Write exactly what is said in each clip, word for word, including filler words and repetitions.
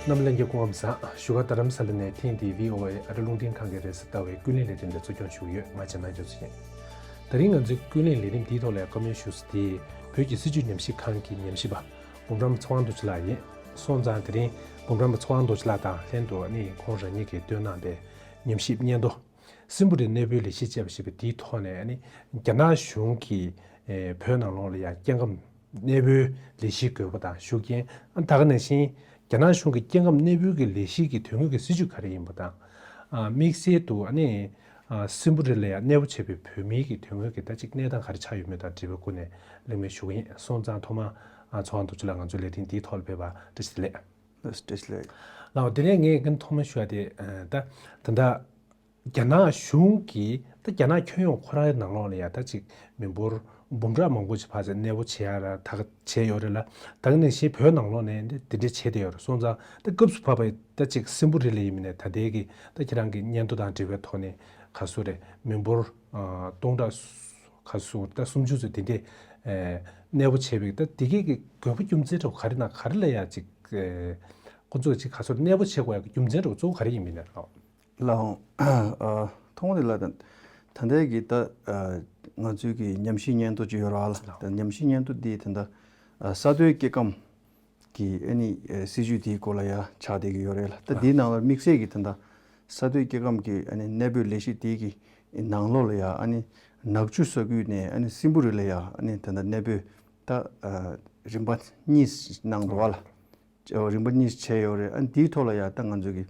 རྣམ་པ་ལྷན་རྒྱས་སྐུ་ཁམས་བཟང་། བཞུགས་སྒར་རྡ་རམ་ས་ལ་ནས་ཐེངས་འདིའི་ཝི་ཨོ་ཨེ་ཨ་རི་རླུང་འཕྲིན་ཁང་གི་རེས་གཟའ་ཟླ་བའི་ཀུན་གླེང་ལས་རིམ་དེ་གཙོ་སྐྱོང་ཞུ་གི་ཡོད། ང་རྒྱ་ནག་རྒྱ་མཚོ་ཡིན། ད་རིང་ང་ཚོའི་ཀུན་གླེང་ལས་རིམ་འདིའི་ཐོག་ལ་བཀའ་མོལ་ཞུ་ས་དེ་བོད་ཀྱི་སྲིད་བྱུས་ཉམས་ཞིབ་ཁང་གི་ཉམས་ཞིབ་པ་འབུམ་རམས་ཚེ་དབང་རྡོ་རྗེ་ལགས་ཡིན། སོང་ཙང་དེ་རིང་འབུམ་རམས་ཚེ་དབང་རྡོ་རྗེ་ལགས་དང་ལྷན་དུ་ནི་ཁོང་རང་ཉིད་ཀྱིས་བཏོན་གནང་པའི་ཉམས་ཞིབ་སྙན་ཐོ། སྲིན་པོ་རི་གནས་སྤོའི་ལས་གཞི་ཅེས་པ་ཞེས་པ་དེའི་ཐོག་ནས་ནི་རྒྱ་ནག་གཞུང་གིས་ཨེ་བོད་ནང་ལོགས་ལ་ཡང་སྐྱེ་ཁམས་གནས་སྤོའི་ལས་གཞིའི་དགོས་པ་དང་ཤུགས་རྐྱེན། ཨ་ད་ག་ནང་བཞིན་རྒྱ་ནག་གཞུང་གི་སྐྱེ་ཁམས་གནས་སྤོའི་གི་ལས་གཞི་གི་དོན་དངོས་ཀྱི་སྲིད་བྱུས་ག་རེ་ཡིན་པ་དང་། ཨ་དམིགས་བསལ་དུ་ཨ་ནི་ཨ་སྲིན་པོ་རི་ལ་ཡང་གནས་སྤོ་བྱས་པའི་བོད་མིའི་གི་དོན་དངོས་ཀྱི་ད་ཅིག་གནས་སྟངས་ག་རེ་ཆགས་ཡོད་མེད་དང་འབྲེལ་བའི་སྐོར་ནས་གླེང་མོལ་ཞུ་གི་ཡིན། སོང་ཙང་ཐོག་མ་ཨ་ཚེ་དབང་རྡོ་རྗེ་ལགས་ང་ཚོའི་ལས་རིམ་འདིའི་ཐོག་ལ་ཕེབས་པར་བཀྲ་ཤིས་བདེ་ལེགས། ལགས་བཀྲ་ཤིས་བདེ་ལེགས། ལགས་དེ་ནས་ངས་ཀྱང་ཐོག་མ་ཞུ་ཡ་དེ་ཨ་ད་ད་ལྟ། རྒྱ་ནག་གཞུང་གིས་ད་རྒྱ་ནག་ཁྱོན་ཡོངས་ཁོ་རང་ནང་ལོགས་ལ་ཡ་ད་ཅིག་མི་འབོར་འབུམ་ཕྲག་མང་པོ་ཅིག་ཕར་ཚུར་གནས་སྤོ་བྱེད་ཡ་ར་ད་ག་བྱས་ཡོད་རེད་ལ། ད་ག་ནང་བཞིན་བོད་ནང་ལོགས་ནས་འདི་འདི་འདྲས་བྱས་བསྡད་ཡོད་རེད། སོང་ཙང་ད་སྐབས་སུ་བབས་པའི་ད་ཅིག་སྲིན་པོ་རི་ལ་ཡིན་མིན་ནས་ད་ལྟའི་གི་ད་ཁྱེད་རང་གི་སྙན་ཐོ་དང་འབྲེལ་བའི་ཐོག་ནས་ག་ཚོད་རེད། མི་འབོར་ཨ་སྟོང་ཕྲག་ག་ཚོད་ད་སུམ་ཅུ་ཚོད་འདི་འདྲས་ཨ་གནས་སྤོ་བྱས་པའི་ད་འདི་གའི་གི་དགོས་པ་རྒྱུ་མཚན་འདྲ་བོ་ག་རེ་ན་ག་རེ་ལ་ཡ་ཅིག་ཨ་ཁོ་ཚོས་ཅིག་ག་ཚོད་གནས་སྤོ་བྱེད་དགོས་ཡ་གི་རྒྱུ་མཚན་འདྲ་བོ་གཙོ་བོ་ག་རེ་ཡིན་མིན་ནས་རོགས། ལགས་འོང་། ཨ་ཐོག་མ་དེ་ལ་ད་ད་ལྟའི་གི་ད་ཨ་ང་ཚོའི་གི་ཉམས་ཞིབ་སྙན་ཐོ་ཅིག་ཡོད་རེད་བ་ལ། ད་ཉམས་ཞིབ་སྙན་ཐོ་འདི་ད་ལྟ་ཨ་ས་མཐོའི་སྐྱེ་ཁམས་ཀྱི་ཨ་ནི་ཨ་སྲིད་ཇུས་དེའི་སྐོར་ལ་ཡ་ཆགས་བསྡད་ཀྱི་ཡོད་རེད་ལ། ད་འདིའི་ནང་ལ་དམིགས་བསལ་གྱི་ད་ལྟ་ས་མཐོའི་སྐྱེ་ཁམས་ཀྱི་ཨ་ནི་གནས་སྤོའི་ལས་གཞི་དེའི་གི་ནང་ལོགས་ལ་ཡ་ཨ་ནི་ནག་ཆུ་ས་ཁུལ་ནས་ཨ་ནི་སྲིན་པོ་རི་ལ་ཡ་ཨ་ནི་ད་ལྟ་གནས་སྤོས་ད་ཨ་རིམ་པ་གཉིས་གནང་འདུག་བ་ལ། རིམ་པ་གཉིས་བྱས་ཡོད་རེད། ཨ་འདིའི་ཐོག་ལ་ཡང་ད་ང་ཚོ་གི་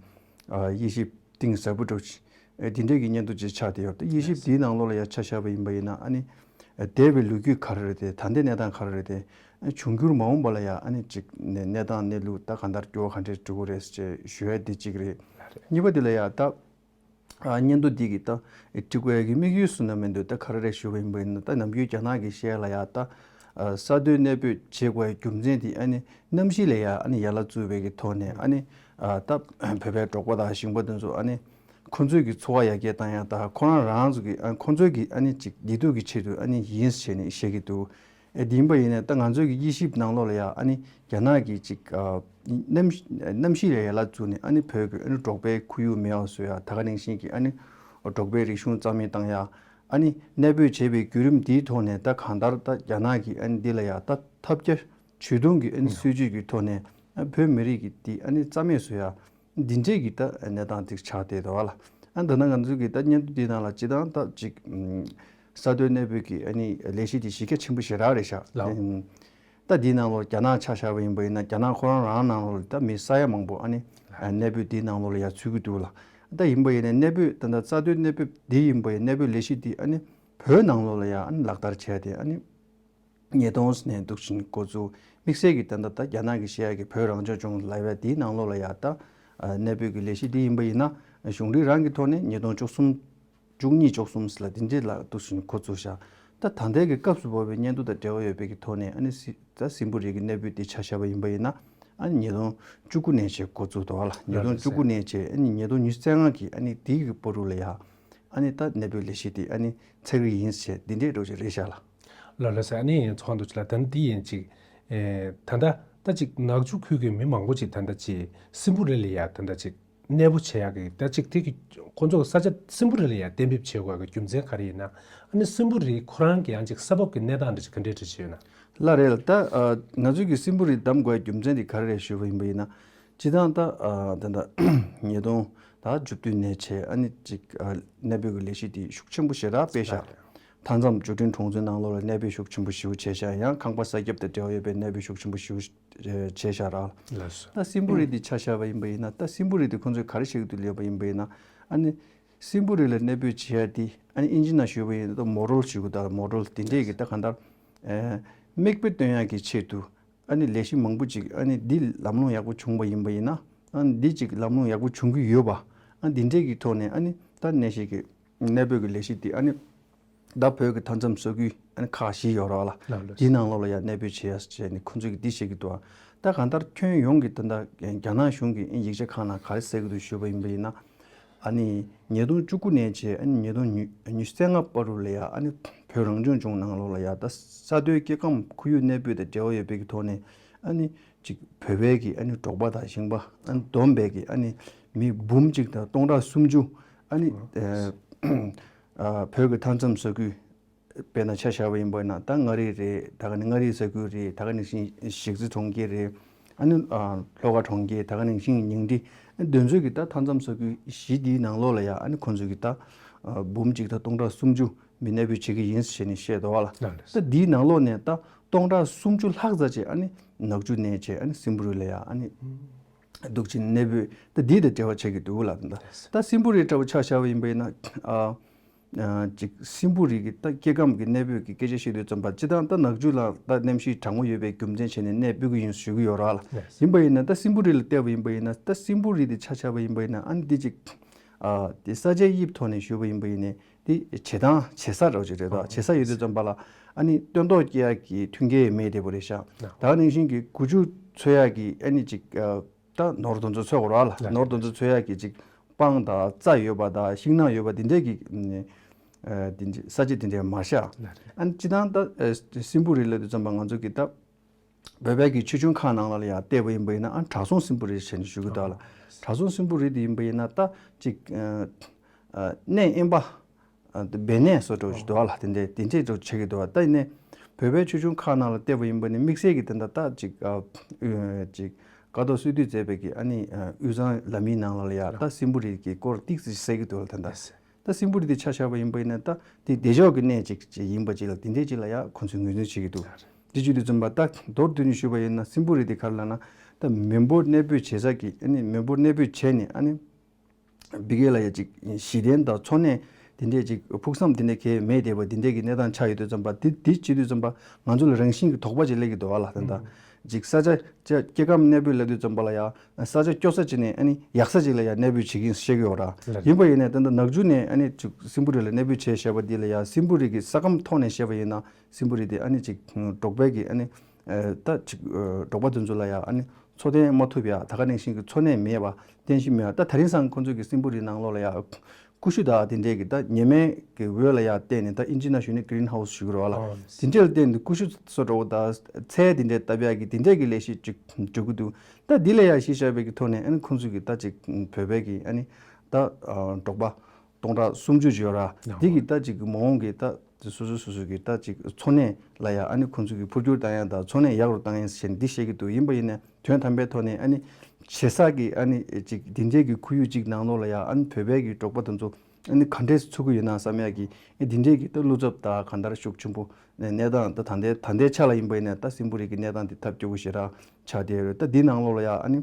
ཨ་དབྱེ་ཞིབ་གཏིང་ཟབ་པོ་འགྲོ་ཆེ་ཨ་འདི་འདྲའི་གི་སྙན་ཐོ་ཅིག་ཆགས་བསྡད་ཡོད་རེད། ད་དབྱེ་ཞིབ་འདིའི་ནང་ལོགས་ལ་ཡང་ཆ་བཞག་པ་ཡིན་པ་ཡིན་ན་ཨ་ནི་ཨ་འདས་པའི་ལོ་རྒྱུས་ག་རེ་རེད་དེ། ད་ལྟའི་གནས་སྟངས་ག་རེ་རེད་དེ། ཨ་འབྱུང་འགྱུར་མ་འོངས་པ་ལ་ཡང་ཨ་ནི་ཅིག་ནས་གནས་སྟངས་གནས་ལུགས་ད་གང་ལྟར་འགྱུར་བ་ག་འདྲས་འགྲོ་གི་རེད་ཅེས་ཞུ་ཡ་འདི་གཅིག་རེད། གཉིས་པ་འདི་ལ་ཡང་ད། ཨ་སྙན་ཐོ་འདི་གི་ད་འབྲི་དགོས་ཡ་གི་དམིགས་ཡུལ་སུ་ན་མི་འདུག་ད་ག་རེ་རེད་ཞུ་བ་ཡིན་པ་ཡིན་ན། ད་ནམ་རྒྱུན་རྒྱ་ནག་གི་ཤེས་ཡ་ལ་ཡ་ད་ཨ་ས་མཐོའི་གནས་སྤོས་བྱེད་དགོས་ཡ་རྒྱུ་མཚན་དེ་ཨ་ནི་གནམ་གཤིས་ལ་ཡ་ཨ་ནི་ཡ་ལ་བཙུགས་པའི་གི་ཐོག་ནས་ཨ་ནི་ཨ་ད་བོད་པའི་འབྲོག་པ་དང་ཞིང་པ་དེ་ཚོ་ཨ་ནི་ཁོ་ཚོའི་གི་འཚོ་བ་ཡར་རྒྱས་བཏང་ཡ་ད་ཁོ་རང་རང་ཚོ་གི་ཨ་ཁོ་ཚོའི་གི་ཨ་ནི་ཅིག་བདེ་སྡུག་གི་ཆེད་དུ་ཨ་ནི་ཡིན་ཟེར་ནས་བཤད་ཀྱི་འདུག་ཨེ་དེ་ཡིན་པ་ཡིན་ན་ད་ང་ཚོའི་གི་དབྱེ་ཞིབ་ནང་ལོགས་ལ་ཡ་ཨ་ནི་རྒྱ་ནག་གི་ཅིག་ཨ་གནམ་གནམ་གཤིས་ལ་ཡ་ལ་བཙུགས་ནས་ཨ་ནི་བོད་ཀྱི་ཨ་ནི་འབྲོག་པའི་ཁོར་ཡུག་མེད་པ་བཟོ་ཡ། ད་ག་ནང་བཞིན་གྱི་ཨ་ནི་འབྲོག་པའི་རིག་གཞུང་རྩ་མེད་བཏང་ཡ། ཨ་ནི་གནས་སྤོས་བྱས་པའི་བརྒྱུད་རིམ་འདིའི་ཐོག་ནས་ད་གང་ལྟར་ད་རྒྱ་ནག་གི་ཨ་ནི་འདི་ལ་ཡ་ད་ཐབས་བརྒྱ་ཇུས་སྟོང་གི་ཨ་ནི་སྲིད་ཇུས་ཀྱི་ཐོག་ནས་ཨ་བོད་མི་རིགས་ཀྱི་འདི་ཨ་ནི་རྩ་མེད་བཟོ་ཡ། འདི་འདྲས་ཀྱི་ད་གནས་སྟངས་ཅིག་ཆགས་བསྡད་འདུག་བ་ལ། ཨ་ད་ནང་ང་ཚོ་གི་ད་སྙན་ཐོ་འདི་ནང་ལ་སྤྱིར་བཏང་ད་ཅིག་ས་མཐོའི་གནས་སྤོས་ཀྱི་ཨ་ནི་ལས་གཞི་འདི་གཞི་རྒྱ་ཆེན་པོ་ཞེ་དྲག་རེད་ཤག་ལགས། ཨ་ད་འདིའི་ནང་ལོགས་རྒྱ་ནག་ཆ་བཞག་པ་ཡིན་པ་ཡིན་ན་རྒྱ་ནག་ཁོ་རང་རང་ནང་ལོགས་ལ་ད་མི་ས་ཡ་མང་པོ་ཨ་ནི་ཨ་གནས་སྤོས་འདིའི་ནང་ལོགས་ལ་ཡ་ཚུད་ཀྱི་འདུག་ལ། ད་ཡིན་པ་ཡིན་ན་གནས་སྤོས་ད་ད་ས་མཐོའི་གནས་སྤོས་འདི་ཡིན་པ་ཡིན་གནས་སྤོས་ལས་གཞི་འདི་ཨ་ནི་བོད་ནང་ལོགས་ལ་ཡ་ཨ་ནི་ལག་བསྟར་བྱས་ཏེ་ཨ་ནི། ཉིས་སྟོང་ནས་འདུག་ཕྱིན་འགོ་བཙུགས། དམིགས་བསལ་གྱི་ད་ལྟ་ད་རྒྱ་ནག་གི་ཤེས་ཡ་གི་བོད་རང་སྐྱོང་ལྗོངས་ལབ་ཡ་དེའི་ནང་ལོགས་ལ་ཡ་ད་ཨ་གནས་སྤོས་ཀྱི་ལས་གཞི་འདི་ཡིན་པ་ཡིན་ན་གཞུང་འབྲེལ་རང་གི་ཐོག་ནས་ཉིས་སྟོང་བཅུ་གསུམ་བཅུ་གཉིས་བཅུ་གསུམ་ལ་དེ་འདྲས་ལ་འདུག་ཕྱིན་འགོ་བཙུགས་ཤག་ད་ད་ལྟའི་གི་སྐབས་སུ་བབས་པའི་སྙན་ཐོ་དང་འབྲེལ་བ་ཡོད་པའི་གི་ཐོག་ནས་ཨ་ནི་སི་ད་སྲིན་པོ་རི་གི་གནས་སྤོས་འདི་ཆ་བཞག་པ་ཡིན་པ་ཡིན་ན་ཨ་ནི་ཉིས་སྟོང་བཅུ་དགུ་ནས་བྱས་འགོ་བཙུགས་འདུག་བ་ལ། ཉིས་སྟོང་བཅུ་དགུ་ནས་བྱས་ཨ་ནི་ཉིས་སྟོང་ཉི་ཤུ་རྩ་ལྔ་གི་ཨ་ནི་དེའི་གི་བར་དུ་ལ་ཡ་ཨ་ནི་ད་གནས་སྤོས་ལས་གཞི་འདི་ཨ་ནི་ཚགས་རིགས་ཡིན་ཟེར་འདི་འདྲས་འགྲོ་ཆེད་རེད་ཤག་ལ། ལགས་ལགས་སེ། ཨ་ནི་ཚེ་དབང་རྡོ་རྗེ་ལགས་ད་འདི་ཡིན་ཅིག་ཨེ་ད་ལྟ་ད་ཅིག་ནག་ཆུ་ཁུལ་གྱི་མི་མང་པོ་ཅིག་ད་ལྟ་ཅིག་སྲིན་པོ་རི་ལ་ཡ་ད་ལྟ་ཅིག་གནས་སྤོ་བྱེད་ཡག་གི་ད་ཅིག་དེ་གི་ཁོང་ཚོ་གི་ས་ཆ་སྲིན་པོ་རི་ལ་ཡ་གཏན་འབེབས་བྱེད་དགོས་ཡག་གི་རྒྱུ་མཚན་ག་རེ་ཡིན་ན། ཨ་ནི་སྲིན་པོ་རི་ཁོ་རང་གི་ཡང་ཅིག་ས་བབ་ཀྱི་གནས་སྟངས་འདྲ་ཅིག་ག་འདྲས་འདྲ་ཅིག་ཡོད་ན། ལགས་རེད་ལ། ད་ཨ་ང་ཚོས་ཀྱི་སྲིན་པོ་རི་བདམས་དགོས་ཡག་རྒྱུ་མཚན་དེ་ག་རེ་རེད་ཞུས་པ་ཡིན་པ་ཡིན་ན། སྤྱིར་བཏང་ད་ཨ་ད་ད་ཉིས་སྟོང་ད་བཅུ་བདུན་ནས་བྱས་ཨ་ནི་ཅིག་ཨ་གནས་སྤོས་ཀྱི་ལས་གཞི་དེ་ཤུགས་ཆེན་པོ་ཞེ་དྲག་སྤེལ་ཤག་ལགས་རེད། མཐའ་མཚམས་འབྱོར་འབྲིང་གྲོང་ཚོའི་ནང་ལོགས་ལ་གནས་སྤོས་ཤུགས་ཆེན་པོ་ཞེ་པོ་བྱས་ཤག་ཡང་ཁང་པ་ས་ཁྱབ་དང་འབྲེལ་བ་ཡོད་པའི་གནས་སྤོས་ཤུགས་ཆེན་པོ་ཞེ་པོ་བྱས་ཤག་ར། ལགས་སོ། ད་སྲིན་པོ་རི་འདི་ཆ་བཞག་པ་ཡིན་པ་ཡིན་ན། ད་སྲིན་པོ་རི་འདི་ཁོང་ཚོས་ག་རེ་བྱེད་ཀྱི་འདུག་ལབ་པ་ཡིན་པ་ཡིན་ན། ཨ་ནི་སྲིན་པོ་རི་ལ་གནས་སྤོས་བྱེད་ཡ་འདི་ཨ་ནི་ཨིན་ཇི་ནང་ཞུས་པ་ཡིན་ན་ད་མོ་ཌལ་ཞུ་གི་ད་མོ་ཌལ་འདི་འདྲས་ཀྱི་ད་གང་ལྟར་ཨེ་མིག་དཔེ་སྟོན་ཡ་གི་ཆེད་དུ་ཨ་ནི་ལས་གཞི་མང་པོ་ཅིག་ཨ་ནི་འདི་ལམ་ལྷོང་ཡག་པོ་བྱུང་པ་ཡིན་པ་ཡིན་ན། ཨ་ནི་འདི་ཅིག་ལམ་ལྷོང་ཡག་པོ་བྱུང་གི་ཡོད་པ། ཨ་འདི་འདྲས་ཀྱི་ཐོག་ནས་ཨ་ནི་ད་གནས་གཞི་གི་གནས་སྤོས་ཀྱི་ལས་གཞི་འདི་ཨ་ནི་ད་བོད་ཀྱི་མཐའ་མཚམས་ས་ཁུལ་ཨ་ནི་ཁག་བཞི་ཡོད་རེད་བ་ལ། ལགས་ལགས། འདིའི་ནང་ལོགས་ལ་ཡང་གནས་སྤོས་བྱེད་ཡ་བྱས་ནས་ཁོང་ཚོས་ཀྱི་འདི་བཤད་ཀྱི་འདུག་ད་གང་ལྟར་ཁྱོན་ཡོངས་ཀྱི་ད་ལྟ་རྒྱ་ནག་གཞུང་གི་ཡིག་ཆ་ཁག་ནང་ག་རེ་གསལ་གྱི་འདུག་ཞུས་པ་ཡིན་པ་ཡིན་ན། ཨ་ནི་ཉིས་སྟོང་བཅུ་དགུ་ནས་བྱས་ཨ་ནི་ཉིས་སྟོང་ཉི་ཤུ་རྩ་ལྔ་བར་དུ་ལ་ཡ་ཨ་ནི་ བོད་རང་སྐྱོང་ལྗོངས་ནང་ལོགས་ལ་ཡ་ད་ས་མཐོའི་སྐྱེ་ཁམས་ཁོར་ཡུག་གནས་སྤོས་དང་འབྲེལ་བ་ཡོད་པའི་གི་ཐོག་ནས་ཨ་ནི་ཅིག་བོད་པའི་གི་ཨ་ནི་འབྲོག་པ་དང་ཞིང་པ་ཨ་ནི་བསྡོམས་པའི་གི་ཨ་ནི་མི་འབུམ་གཅིག་དང་སྟོང་ཕྲག་སུམ་ཅུ་ཨ་ནི་ཨ་བོད་ཀྱི་མཐའ་མཚམས་ས་ཁུལ་དཔེར་ན་ཆ་བཞག་པ་ཡིན་པ་ཡིན་ན་ད་མངའ་རིས་རེད། ད་ག་ནི་མངའ་རིས་ས་ཁུལ་རེད། ད་ག་ནང་བཞིན་གཞིས་རྩེ་གྲོང་ཁྱེར་རེད། ཨ་ནི་ཨ་ལྷོ་ཁ་གྲོང་ཁྱེར། ད་ག་ནང་བཞིན་ཉིང་ཁྲི། ཨ་དེ་ཚོའི་གི་ད་མཐའ་མཚམས་ས་ཁུལ་བཞི་འདིའི་ནང་ལོགས་ལ་ཡ་ཨ་ནི་ཁོང་ཚོའི་གི་ད་ཨ་འབུམ་གཅིག་དང་སྟོང་ཕྲག་སུམ་ཅུ་མི་གནས་སྤོས་བྱེད་ཀྱི་ཡིན་ཟེར་ནས་བཤད་འདུག་བ་ལ། ལགས་ལགས། ད་འདིའི་ནང་ལོགས་ནས་ད་སྟོང་ཕྲག་སུམ་ཅུ་ལྷག་ཙམ་ཅིག་ཨ་ནི་ནག་ཆུ་ནས་བྱས་ཨ་ནི་སྲིན་པོ་རི་ལ་ཡ་ཨ་ནི་འདུག་ཅིང་གནས་སྤོས་ད་འདི་དང་འབྲེལ་བ་བྱེད་ཀྱི་འདུག་ལ། ད་ད་སྲིན་པོ་རི་འདྲ་བོ་ཆ་བཞག་པ་ཡིན་པ་ཡིན་ན་ཨ། ཨ་ཅིག་སྲིན་པོ་རི་གི་ད་སྐྱེ་ཁམས་ཀྱི་གནས་སྤོས་ཀྱི་སྐད་ཆ་བཤད་དུས་ཙམ་པ་སྤྱིར་བཏང་ད་ནག་ཆུ་ལ་ད་གནམ་གཤིས་གྲང་མོ་ཡོད་པའི་རྒྱུ་མཚན་བྱས་ནས་གནས་སྤོས་ཀྱི་ཡིན་ཞུ་གི་ཡོད་ར་ལ། ཡིན་པ་ཡིན་ན་ད་སྲིན་པོ་རི་ལ་བལྟས་པ་ཡིན་པ་ཡིན་ན་ད་སྲིན་པོ་རི་དེ་ཆ་བཞག་པ་ཡིན་པ་ཡིན་ན་ཨ་ནི་འདི་ཅིག་ཨ་དེ་ས་ཆའི་དབྱིབས་ཐོག་ནས་ཞུས་པ་ཡིན་པ་ཡིན་ནའི་དེ་བྱེ་ཐང་བྱེ་ས་འདྲ་བོ་ཅིག་རེད་དོ། བྱེ་ས་ཡོད་དུས་ཙམ་པ་ལ་ཨ་ནི་སྟོན་ཐོག་སྐྱེ་ཡག་གི་མཐུན་རྐྱེན་མེད་དེ་བོ་རེད་ཤག་ད་ག་ནང་བཞིན་གྱི་ཀུ་ཅུ་འཚོ་ཡག་གི་ཨ་ནི་ཅིག་ཨ། ད་ནོར་དེ་ཚོ་འཚོལ་དགོས་ར་ལ། ལགས། ནོར་དེ་ཚོ་འཚོལ་ཡག་གི་ཅིག་སྤང་དང་རྩྭ་ཡོད་པ་དང་ཤིང་ནགས་ཡོད་པ་དེ་འདྲས་ཀྱི་ཨ་དེ་འདྲས་ས་ཆ་དེ་འདྲས་མ་ཤག་ལགས་རེད། ཨ་ནི་སྤྱིར་བཏང་ད་ཨ་སྲིན་པོ་རི་ལབ་དུས་ཙམ་པ་ང་ཚོ་གི་ད་བོད་པའི་གི་ཆོས་འབྱུང་ཁག་ནང་ལ་ལ་ཡང་བལྟས་པ་ཡིན་པ་ཡིན་ན་ཨ་བྲག་སྲོང་སྲིན་པོ་རི་ཞེས་ནས་ཞུ་གི་འདུག་ལ། བྲག་སྲོང་སྲིན་པོ་རི་དེ་ཡིན་པ་ཡིན་ན་ད་ཅིག་ཨ་ཨ་གནས་དབེན་པ། ཨ་འབད་གནས་སོགས་འདྲ་བོ་ཞིག་འདུག་ཨ་ལ། དེ་འདྲས་དེ་འདྲས་འདྲ་བོ་བྱེད་ཀྱི་འདུག་ཨ། ད་ཡིན་ནའི་བོད་པའི་ཆོས་འབྱུང་ཁག་ནང་ལ་བལྟས་པ་ཡིན་པ་ནི་དམིགས་བསལ་གྱི་དེ་འདྲ་ད་ཅིག་ཨ་ཨ་ཅིག་ཀཿཐོག་སིལ་སྡུད་མཛད་པའི་གི་ཨ་ནི་ཨ་དབུས་གཙང་ལམ་ཡིག་ནང་ལ་ལ་ཡ་ད་སྲིན་པོ་རི་གི་སྐོར་ཏིག་ཙམ་གསལ་གྱི་འདུག་ལ། དེ་འདྲ་ད་སྲིན་པོ་རི་དེ་ཆ་བཞག་པ་ཡིན་པ་ཡིན་ན་ད་དེ་བདེ་མཆོག་གི་གནས་ཅིག་ཅིག་ཡིན་པ་ཅིག་ལ་དེ་འདྲས་ཅིག་ལ་ཡ་ཁོང་ཚོས་ངོས་འཛིན་བྱེད་ཀྱི་འདུག་དེ་བྱེད་དུས་ཙམ་པ་ད་མདོར་བསྡུས་ནས་ཞུས་པ་ཡིན་ན་སྲིན་པོ་རི་དེ་ག་རེ་ལབ་ན་ད་མི་འབོར་གནས་སྤོས་བྱེད་ས་གི་ཨ་ནི་མི་འབོར་གནས་སྤོས་བྱས་ནས་ཨ་ནི། བི་གེ་ལ་ཡ་ཅིག་གཞི་རྟེན་དང་འཚོ་གནས་དེ་འདྲས་ཅིག་ཕུགས་བསམ་དེ་འདྲས་གས་མེད་བསྡད་པ་དེ་འདྲས་ཀྱི་གནས་སྟངས་ཆགས་ཡོད་དུས་ཙམ་པ་དེ་དེ་བྱེད་དུས་ཙམ་པ་ང་ཚོ་ལ་རང་བཞིན་གྱི་དོགས་པ་ཅིག་སླེབས་ཀྱི་འདུག་བ་ལ། ད་ལྟ་ཅིག་ས་ཆ་ཅ་སྐྱེ་ཁམས་གནས་སྤོས་ལབ་དུས་ཙམ་པ་ལ་ཡ་ས་ཆ་སྐྱོ་ས་ཅིག་ནས་ཨ་ནི་ཡག་ས་ཅིག་ལ་ཡ་གནས་སྤོས་བྱེད་ཀྱི་ཡིན་ཟེར་གྱི་ཡོད་ར། ལགས། ཡིན་པ་ཡིན་ནའི་ད་ལྟ་ནག་ཆུ་ནས་ཨ་ནི་ཅིག་སྲིན་པོ་རི་ལ་གནས་སྤོས་བྱས་བཞག་པ་འདི་ལ་ཡ་སྲིན་པོ་རི་གི་ས་ཁམས་ཐོག་ནས་བཤད་པ་ཡིན་ན་སྲིན་པོ་རི་དེ་ཨ་ནི་ཅིག་འབྲོག་པའི་གི་ཨ་ནི། ད་ཅིག་འབྲོག་པ་དེ་ཚོ་ལ་ཡང་ཨ་ནི་འཚོ་རྟེན་མ་ཐུབ་ཡ་ད་ག་ནང་བཞིན་གྱི་འཚོ་གནས་མེད་པ་རྟེན་གཞི་མེད་པ་ད་ད་རིང་སང་ཁོང་ཚོ་གི་སྲིན་པོ་རི་ནང་ལོགས་ལ་ཡང་ཀུ་ཤུ་དང་དེ་འདྲས་ཀྱི་ད་ཉི་མའི་གི་འོད་ལ་ཡང་བརྟེན་ནས་ད་ཨིན་ཇི་ནང་ཞུ་ནས་green house་ཞུ་གི་རེད་བ་ལ། ཨོ། དེ་འདྲས་ལ་བརྟེན་ནས་ཀུ་ཤུ་བཟོ་འདྲ་བོ་དང་ཚལ་དེ་འདྲས་བཏབ་ཡ་གི་དེ་འདྲས་ཀྱི་ལས་གཞི་ཅིག་འགྲོ་གི་འདུག་ད་འདི་ལ་ཡང་གཞི་བཞག་པའི་གི་ཐོག་ནས་ཨ་ནི་ཁོང་ཚོ་གི་ད་ཅིག་བོད་པའི་གི་ཨ་ནི་ད་འབྲོག་པ། སྟོང་ཕྲག་སུམ་ཅུ་ཡོད་ར། ཨོ། འདི་གི་ད་ཅིག་མ་འོངས་ཀྱི་ད་སོ་སོ་སོ་སོ་གི་ད་ཅིག་འཚོ་གནས་ལ་ཡ་ཨ་ནི་ཁོང་ཚོ་གི་འཕོ་འགྱུར་བཏང་ཡ་ད་འཚོ་གནས་ཡག་རུ་བཏང་ཡ་ཞེས་འདི་བཤད་ཀྱི་འདུག་ཡིན་པ་ཡིན་ནའི་དོན་དམ་པའི་ཐོག་ནས་ཨ་ནི་བྱེ་ས་གི་ཨ་ནི་ཅིག་འདི་འདྲས་ཀྱི་ཁོར་ཡུག་ཅིག་ནང་ལོགས་ལ་ཡ་ཨ་ནི་བོད་པའི་གི་འབྲོག་པ་དེ་ཚོ་ཨ་ནི་ག་འདྲས་ཚུགས་ཀྱི་ཡོད་ན་བསམ་ཡ་གི་ཨ་འདི་འདྲས་ཀྱི་ད་བློ་འཚབ་ད་ག་འདྲ་ཤུགས་ཆེན་པོ་གནས་སྟངས་ད་ད་ལྟའི་ད་ལྟའི་ཆ་ལ་ཡིན་པ་ཡིན་ནའི་ད་སྲིན་པོ་རི་གི་གནས་སྟངས་འདི་ཐབས་སྐྱོ་པོ་ཞེ་དྲག་ཆགས་བསྡད་ཡོད་རེད། ད་འདི་ནང་ལོགས་ལ་ཡ་ཨ་ནི།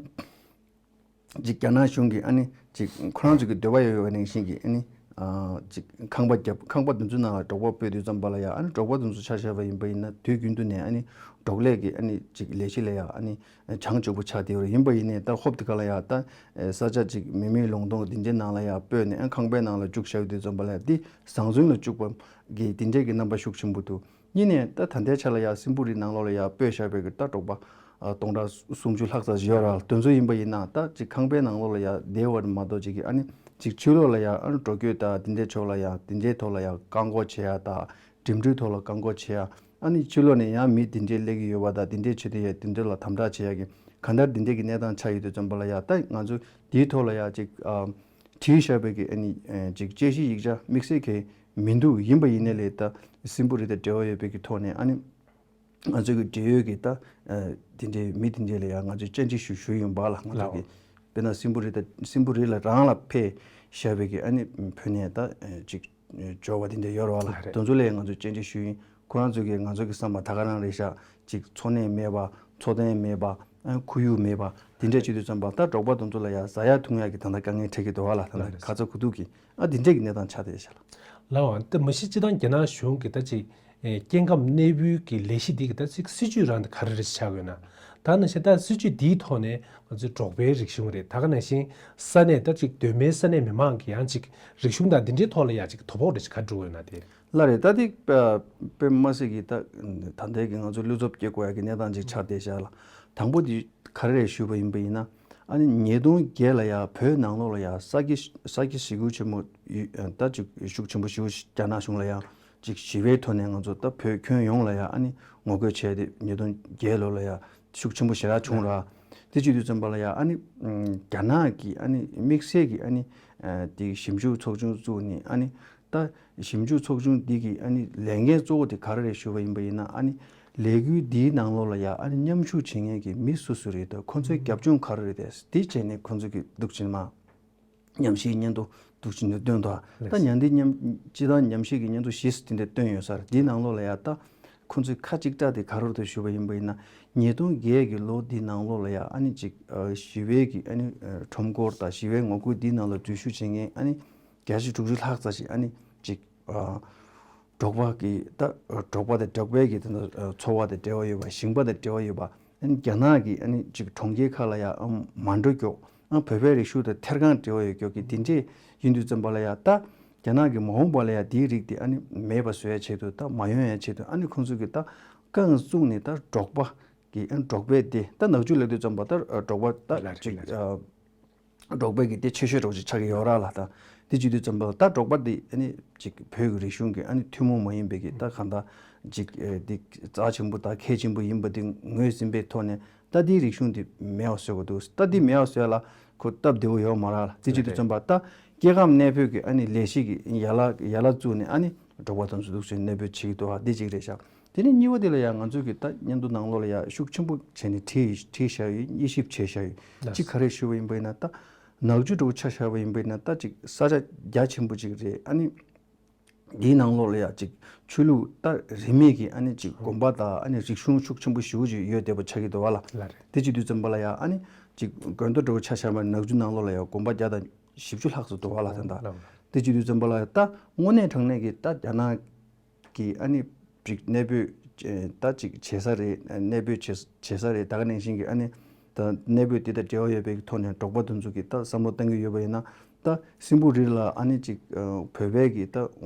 ཅིག་རྒྱ་ནག་གཞུང་གིས་ཨ་ནི་ཅིག་ཁོ་རང་ཚོ་གི་འདོད་པ་ཡོད་ཡོད་ནང་བཞིན་གྱི་ཨ་ནི་ཨ་ཅིག་ཁང་པ་བརྒྱབ་ཁང་པ་དེ་ཚོའི་ནང་ལ་འབྲོག་པ་སྤོས་དུས་ཙམ་པ་ལ་ཡ་ཨ་ནི་འབྲོག་པ་དེ་ཚོ་ཆ་བཞག་པ་ཡིན་པ་ཡིན་ན་དུས་རྒྱུན་དུ་ནས་ཨ་ནི་འབྲོག་ལས་ཀྱི་ཨ་ནི་ཅིག་ལས་གཞི་ལ་ཡ་ཨ་ནི་བྱང་ཆུབ་པོ་ཆགས་བསྡད་ཡོད་རེད། ཡིན་པ་ཡིན་ནའི་ད་ཧོབ་དེ་ག་ལ་ཡ་ད་ས་ཆ་ཅིག་མི་མེད་ལུང་སྟོང་དེ་འདྲའི་ནང་ལ་ཡ་སྤོས་ནས་ཨ་ཁང་པའི་ནང་ལ་བཅུག་བཞག་དུས་ཙམ་པ་ལ་ཡ་འདི་བཟང་བཙོན་ལ་བཅུག་པ་གི་དེ་འདྲའི་གི་རྣམ་པ་ཤུགས་ཆེན་པོ་འདུག་གཉིས་ནས་ད་ད་ལྟའི་ཆ་ལ་ཡ་སྲིན་པོ་རི་ནང་ལོགས་ལ་ཡ་སྤོས་བཞག་པའི་གི་ད་འབྲོག་པ་ཨ་སྟོང་ཕྲག་སུམ་ཅུ་ལྷག་ཙམ་ཞིག་ཡོད་ར། དེ་ཚོ་ཡིན་པ་ཡིན་ན་ད་ཅིག་ཁང་པའི་ནང་ལོགས་ལ་ཡ་བསྡད་པ་མ་གཏོགས་ཅིག་གི་ཨ་ནི་ཅིག་ཕྱི་ལོགས་ལ་ཡ་ཨ་ནི་འགྲོ་སྐྱོད་དང་དེ་འདྲའི་ཕྱོགས་ལ་ཡ་དེ་འདྲའི་ཐོག་ལ་ཡ་བཀག་འགོག་བྱེད་ཡ་དང་འགྲིམ་འགྲུལ་ཐོག་ལ་བཀག་འགོག་བྱེད་ཡ་ཨ་ནི་ཕྱི་ལོགས་ནས་ཡང་མི་དེ་འདྲའི་སླེབས་ཀྱི་ཡོད་པ་དང་དེ་འདྲའི་བྱེད་དུས་ཡ་དེ་འདྲ་ལ་དམ་དྲག་བྱེད་ཡ་གི་གང་ལྟར་དེ་འདྲའི་གི་གནས་སྟངས་ཆགས་ཡོད་དུས་ཙམ་པ་ལ་ཡ་ད་ང་ཚོ་དེའི་ཐོག་ལ་ཡ་ཅིག་ཨ། བྲིས་བཞག་པའི་གི་ཨ་ནི་ཨ་ཅིག་དཔྱད་གཞི་ཡིག་ཆ་དམིགས་བསལ་གྱི་མི་འདུག་ཡིན་པ་ཡིན་ནའི་ལས་ད་སྲིན་པོ་རི་དང་འབྲེལ་བ་ཡོད་པའི་གི་ཐོག་ནས་ཨ་ནི་ང་ཚོ་གི་འབྲེལ་ཡོད་ཀྱི་ད་ཨ་དེ་འདྲའི་མི་དེ་འདྲའི་ལ་ཡང་ང་ཚོས་བཅར་འདྲི་ཞུ་ཞུས་ཡོང་པ་ལ་ང་ཚོ་གི་ལའོ། དཔེར་ན་སྲིན་པོ་རི་དང་སྲིན་པོ་རི་ལ་རང་ལ་ཕེབས་བཞག་པའི་གི་ཨ་ནི་བོད་ནས་ད་ཨ་ཅིག་འབྱོར་བ་དེ་འདྲ་ཡོད་རེད་བ་ལ། ལགས་རེད། དེ་ཚོ་ལ་ཡང་ང་ཚོས་བཅར་འདྲི་ཞུས་ཡིན། ཁོ་རང་ཚོ་གིས་ང་ཚོ་གི་བསམ་པ་ད་ག་རང་རེད་ཤག་ཅིག་འཚོ་གནས་མེད་པ་འཚོ་རྟེན་མེད་པ་ཨ་ཁོར་ཡུག་མེད་པ་དེ་འདྲ་བྱེད་དུས་ཙམ་པ་ད་འབྲོག་པ་དེ་ཚོ་ལ་ཡང་ཟ་ཡ་འཐུང་ཡ་གི་ད་ལྟ་དཀའ་ངལ་འཕྲད་ཀྱི་འདུག་བ་ལ། ད་ལྟ་ཁ་ཚ་དགོས་གཏུགས་ཀྱི་ཨ་དེ་འདྲས་ཀྱི་གནས་སྟངས་ཆགས་བསྡད་ཤག་ལ། ལའོ། ད་མ་གཞི་སྤྱིར་བཏང་རྒྱ་ནག་གཞུང་གི་ད་ཅིག་ཨེ་སྐྱེ་ཁམས་གནས་སྤོས་ཀྱི་ལས་གཞི་འདི་གི་ད་ཅིག་སྲིད་ཇུས་རང་དེ་ག་རེ་རེ་ཆགས་ཡོད་ན། ད་ནང་བཞིན་ད་སྲིད་ཇུས་འདིའི་ཐོག་ནས་ང་ཚོའི་འབྲོག་པའི་རིག་གཞུང་རེད། ད་ག་ནང་བཞིན་ས་གནས་ད་ཅིག་གདོད་མའི་ས་གནས་མི་མང་གི་ཡང་ཅིག་རིག་གཞུང་དང་འདི་འདྲའི་ཐོག་ལ་ཡང་ཅིག་དོ་ཕོག་རེ་ཅིག་ག་འགྲོ་གི་ཡོད་ན་དེ། ལགས་རེད། ད་དེ་དཔེ་དཔེ་མ་སྲིད་ཀྱི་ད་ད་ལྟའི་གི་ང་ཚོ་བློ་འཚབ་སྐྱེ་དགོས་ཡ་གི་གནས་སྟངས་ཅིག་ཆགས་བསྡད་ཤག་ལ། དང་པོ་དེ་ག་རེ་རེད་ཞུས་པ་ཡིན་པ་ཡིན་ན་ཨ་ནི་ཉིས་སྟོང་བརྒྱད་ལ་ཡ་བོད་ནང་ལོགས་ལ་ཡ་ས་སྐྱེ་ས་སྐྱེ་ཞི་རྒོལ་ཆེན་མོ་ཡོད་ད་ཅིག་ཤུགས་ཆེན་པོ་ཞིག་རྒྱ་ནག་གཞུང་ལ་ཡ་ ཅིག་ཞི་བའི་ཐོག་ནས་ང་ཚོ་ད་བོད་ཁྱོན་ཡོངས་ལ་ཡ་ཨ་ནི་ངོ་རྒོལ་བྱས་ཏེ་ཉིས་སྟོང་བརྒྱད་ལོ་ལ་ཡ་ཤུགས་ཆེན་པོ་ཞེ་དྲག་བྱུང་ར། དེ་བྱེད་དུས་ཙམ་པ་ལ་ཡ་ཨ་ནི་རྒྱ་ནག་གི་ཨ་ནི་དམིགས་བསལ་གྱི་ཨ་ནི་དེ་ཞིབ་འཇུག་ཚོགས་ཆུང་བཙུགས་ནས། ཨ་ནི་ད་ཞིབ་འཇུག་ཚོགས་ཆུང་འདི་གི་ཨ་ནི་ལས་འགན་གཙོ་བོ་དེ་ག་རེ་རེད་ཞུ་བ་ཡིན་པ་ཡིན་ན། ཨ་ནི་ལས་འགུལ་འདིའི་ནང་ལོགས་ལ་ཡ་ཨ་ནི་མཉམ་ཞུགས་བྱེད་མཁན་གྱི་མི་སུ་སུ་རེད་དང་ཁོ་ཚོའི་རྒྱབ་ལྗོངས་ག་རེ་རེད་དེ་འདི་བྱས་ནས་ཁོ་ཚོ་གི་འདུག་ཕྱིན་མ། ཉམས་ཞིབ་སྙན་ཐོ་འདུག་ཕྱིན་ནས་བཏོན་ཐོག་ད་ཉམས་འདི་ཉམས་སྤྱི་བཏང་ཉམས་ཞིབ་ཀྱི་སྙན་ཐོ་བཞི་དེ་འདྲ་བཏོན་ཡོད་ས་རེད། འདིའི་ནང་ལོགས་ལ་ཡ་ད་ཁོ་ཚོས་ཁ་གཅིག་གྲགས་དེ་ག་རེ་རེད་ཞུ་བ་ཡིན་པ་ཡིན་ན། ཉིས་སྟོང་བརྒྱད་ཀྱི་ལོ་འདིའི་ནང་ལོགས་ལ་ཡ་ཨ་ནི་ཅིག་ཞི་བའི་གི་ཨ་ནི་ཁྲོམ་སྐོར་དང་ཞི་བའི་ངོ་རྒོལ་འདིའི་ནང་ལ་འཛུལ་ཞུགས་བྱེད་མཁན་ཨ་ནི་བརྒྱ་ཆ་དྲུག་ཅུ་ལྷག་ཙམ་ཞིག་ཨ་ནི་ཅིག་འབྲོག་པ་གི་ད་འབྲོག་པ་དང་འབྲོག་པའི་གི་ད་འཚོ་བ་དང་འབྲེལ་བ་ཡོད་པ། ཞིང་པ་དང་འབྲེལ་བ་ཡོད་པ། ཨ་ནི་རྒྱ་ནག་གི་ཨ་ནི་ཅིག་གྲོང་ཁྱེར་ཁག་ལ་ཡ་ཨ་མ་འགྲོ་མགྱོགས། ཨ་བོད་པའི་རིག་གཞུང་དང་ཐད་གང་འབྲེལ་བ་ཡོད་མགྱོགས་ཀྱི་དེ་འདྲས་ཡིན་དུས་ཙམ་པ་ལ་ཡ་ད་རྒྱ་ནག་གི་མ་འོངས་པ་ལ་ཡ་དེའི་རིགས་དེ་ཨ་ནི་མེད་པ་བཟོ་ཡ་ཆེད་དུ། ད་མ་ཡོང་ཡ་ཆེད་དུ་ཨ་ནི་ཁོང་ཚོ་གི་ད་རྐང་བཙུགས་ནས་ད་འབྲོག་པ་གི་ཨ་འབྲོག་པའི་སྡེ། ད་ནག་ཆུ་ལབ་དུས་ཙམ་པ་ད་འབྲོག་པ་ད་ལ་རེད་ཅིག་ལ་རེད། ཨ། འབྲོག་པའི་གི་དེ་ཆེ་ཤོས་འདྲ་བོ་ཅིག་ཆགས་ཀྱི་ཡོད་ར་ལ། ད་དེ་བྱེད་དུས་ཙམ་པ་ལ་ད་འབྲོག་པ་དེ་ཨ་ནི་ཅིག་བོད་ཀྱི་རིག་གཞུང་གི་ཨ་ནི་ཐུན་མོང་མ་ཡིན་པའི་གི་ད་གང་ལྟར་ཅིག་ཨེ་དེ་རྩ་ཆེན་པོ་དང་གལ་ཆེན་པོ་ཡིན་པ་དེ་ངོས་ཟིན་པའི་ཐོག་ནས་ད་དེའི་རིག་གཞུང་དེ་མེད་པ་བཟོ་དགོས་འདུག་ད་དེ་མེད་པ་བཟོ་ཡ་ལ་ཁོ་སྟབས་བདེ་བོ་ཡོད་མ་རེད་ལ། དེ་བྱེད་དུས་ཙམ་པ་ད་སྐྱེ་ཁམས་གནས་སྤོས་ཀྱི་ཨ་ནི་ལས་གཞི་གི་ཡན་ལག་ཡན་ལག་བཙུགས་ནས་ཨ་ནི་འབྲོག་པ་དེ་ཚོ་འདུག་སེ་གནས་སྤོས་བྱེད་ཀྱི་འདུག་ཨ། དེ་གཅིག་རེད་ཤག་དེ་ནས་གཉིས་པ་དེ་ལ་ཡང་ང་ཚོས་ཀྱི་ད་སྙན་ཐོ་ནང་ལོགས་ལ་ཡང་ཤུགས་ཆེན་པོ་བྱས་ནས་བྲིས་བྲིས་བཞག་ཡོད། དབྱེ་ཞིབ་བྱས་བཞག་ཡོད། གཅིག་ག་རེ་ཞུ་བ་ཡིན་པ་ཡིན་ན། ད་ནག་ཆུ་འདྲ་བོ་ཆ་བཞག་པ་ཡིན་པ་ཡིན་ན་ད་ཅིག་ས་ཆ་རྒྱ་ཆེན་པོ་ཅིག་རེད། ཨ་ནི་འདིའི་ནང་ལོགས་ལ་ཡང་ཅིག་ཆོས་ལུགས་ད་རིས་མེད་ཀྱི་ཨ་ནི་ཅིག་དགོན་པ་དང་ཨ་ནི་རིག་གཞུང་ཤུགས་ཆེན་པོ་ཞེ་པོ་ཅིག་ཡོད་བསྡད་པ་ཆགས་ཀྱི་འདུག་བ་ལ། ལ་རེད། དེ་བྱེད་དུས་ཙམ་པ་ལ་ཡང་ཨ་ནི་ཅིག་དགོན་སྡེ་འདྲ་བོ་ཆ་བཞག་པ་ནག་ཆུ་ནང་ལོགས་ལ་ཡང་དགོན་པ་བརྒྱ་དང་བཞི་བཅུ་ལྷག་ཙམ་འདུག་བ་ལ། ད་ལྟ་ལ་དེ་བྱེད་དུས་ཙམ་པ་ལ་ཡང་ད་དངོས་གནས་དྲང་གནས་ཀྱི་ད་རྒྱ་ནག་གི་ཨ་ནི་ཅིག་གནས་སྤོས་ད་ཅིག་བྱེད་ས་རེད། གནས་སྤོས་བྱེད་བྱེད་ས་རེད། ད་ག་ནང་བཞིན་གྱི་ཨ་ནི་ད་གནས་སྤོས་དེ་དང་འབྲེལ་བ་ཡོད་པའི་ཐོག་ནས་འབྲོག་པ་དེ་ཚོ་གི་ད་བསམ་བློ་གཏང་གི་ཡོད་པ་ཡིན་ན། ད་སྲིན་པོ་རི་ལ་ཨ་ནི་ཅིག་བོད་པའི་གི་ད་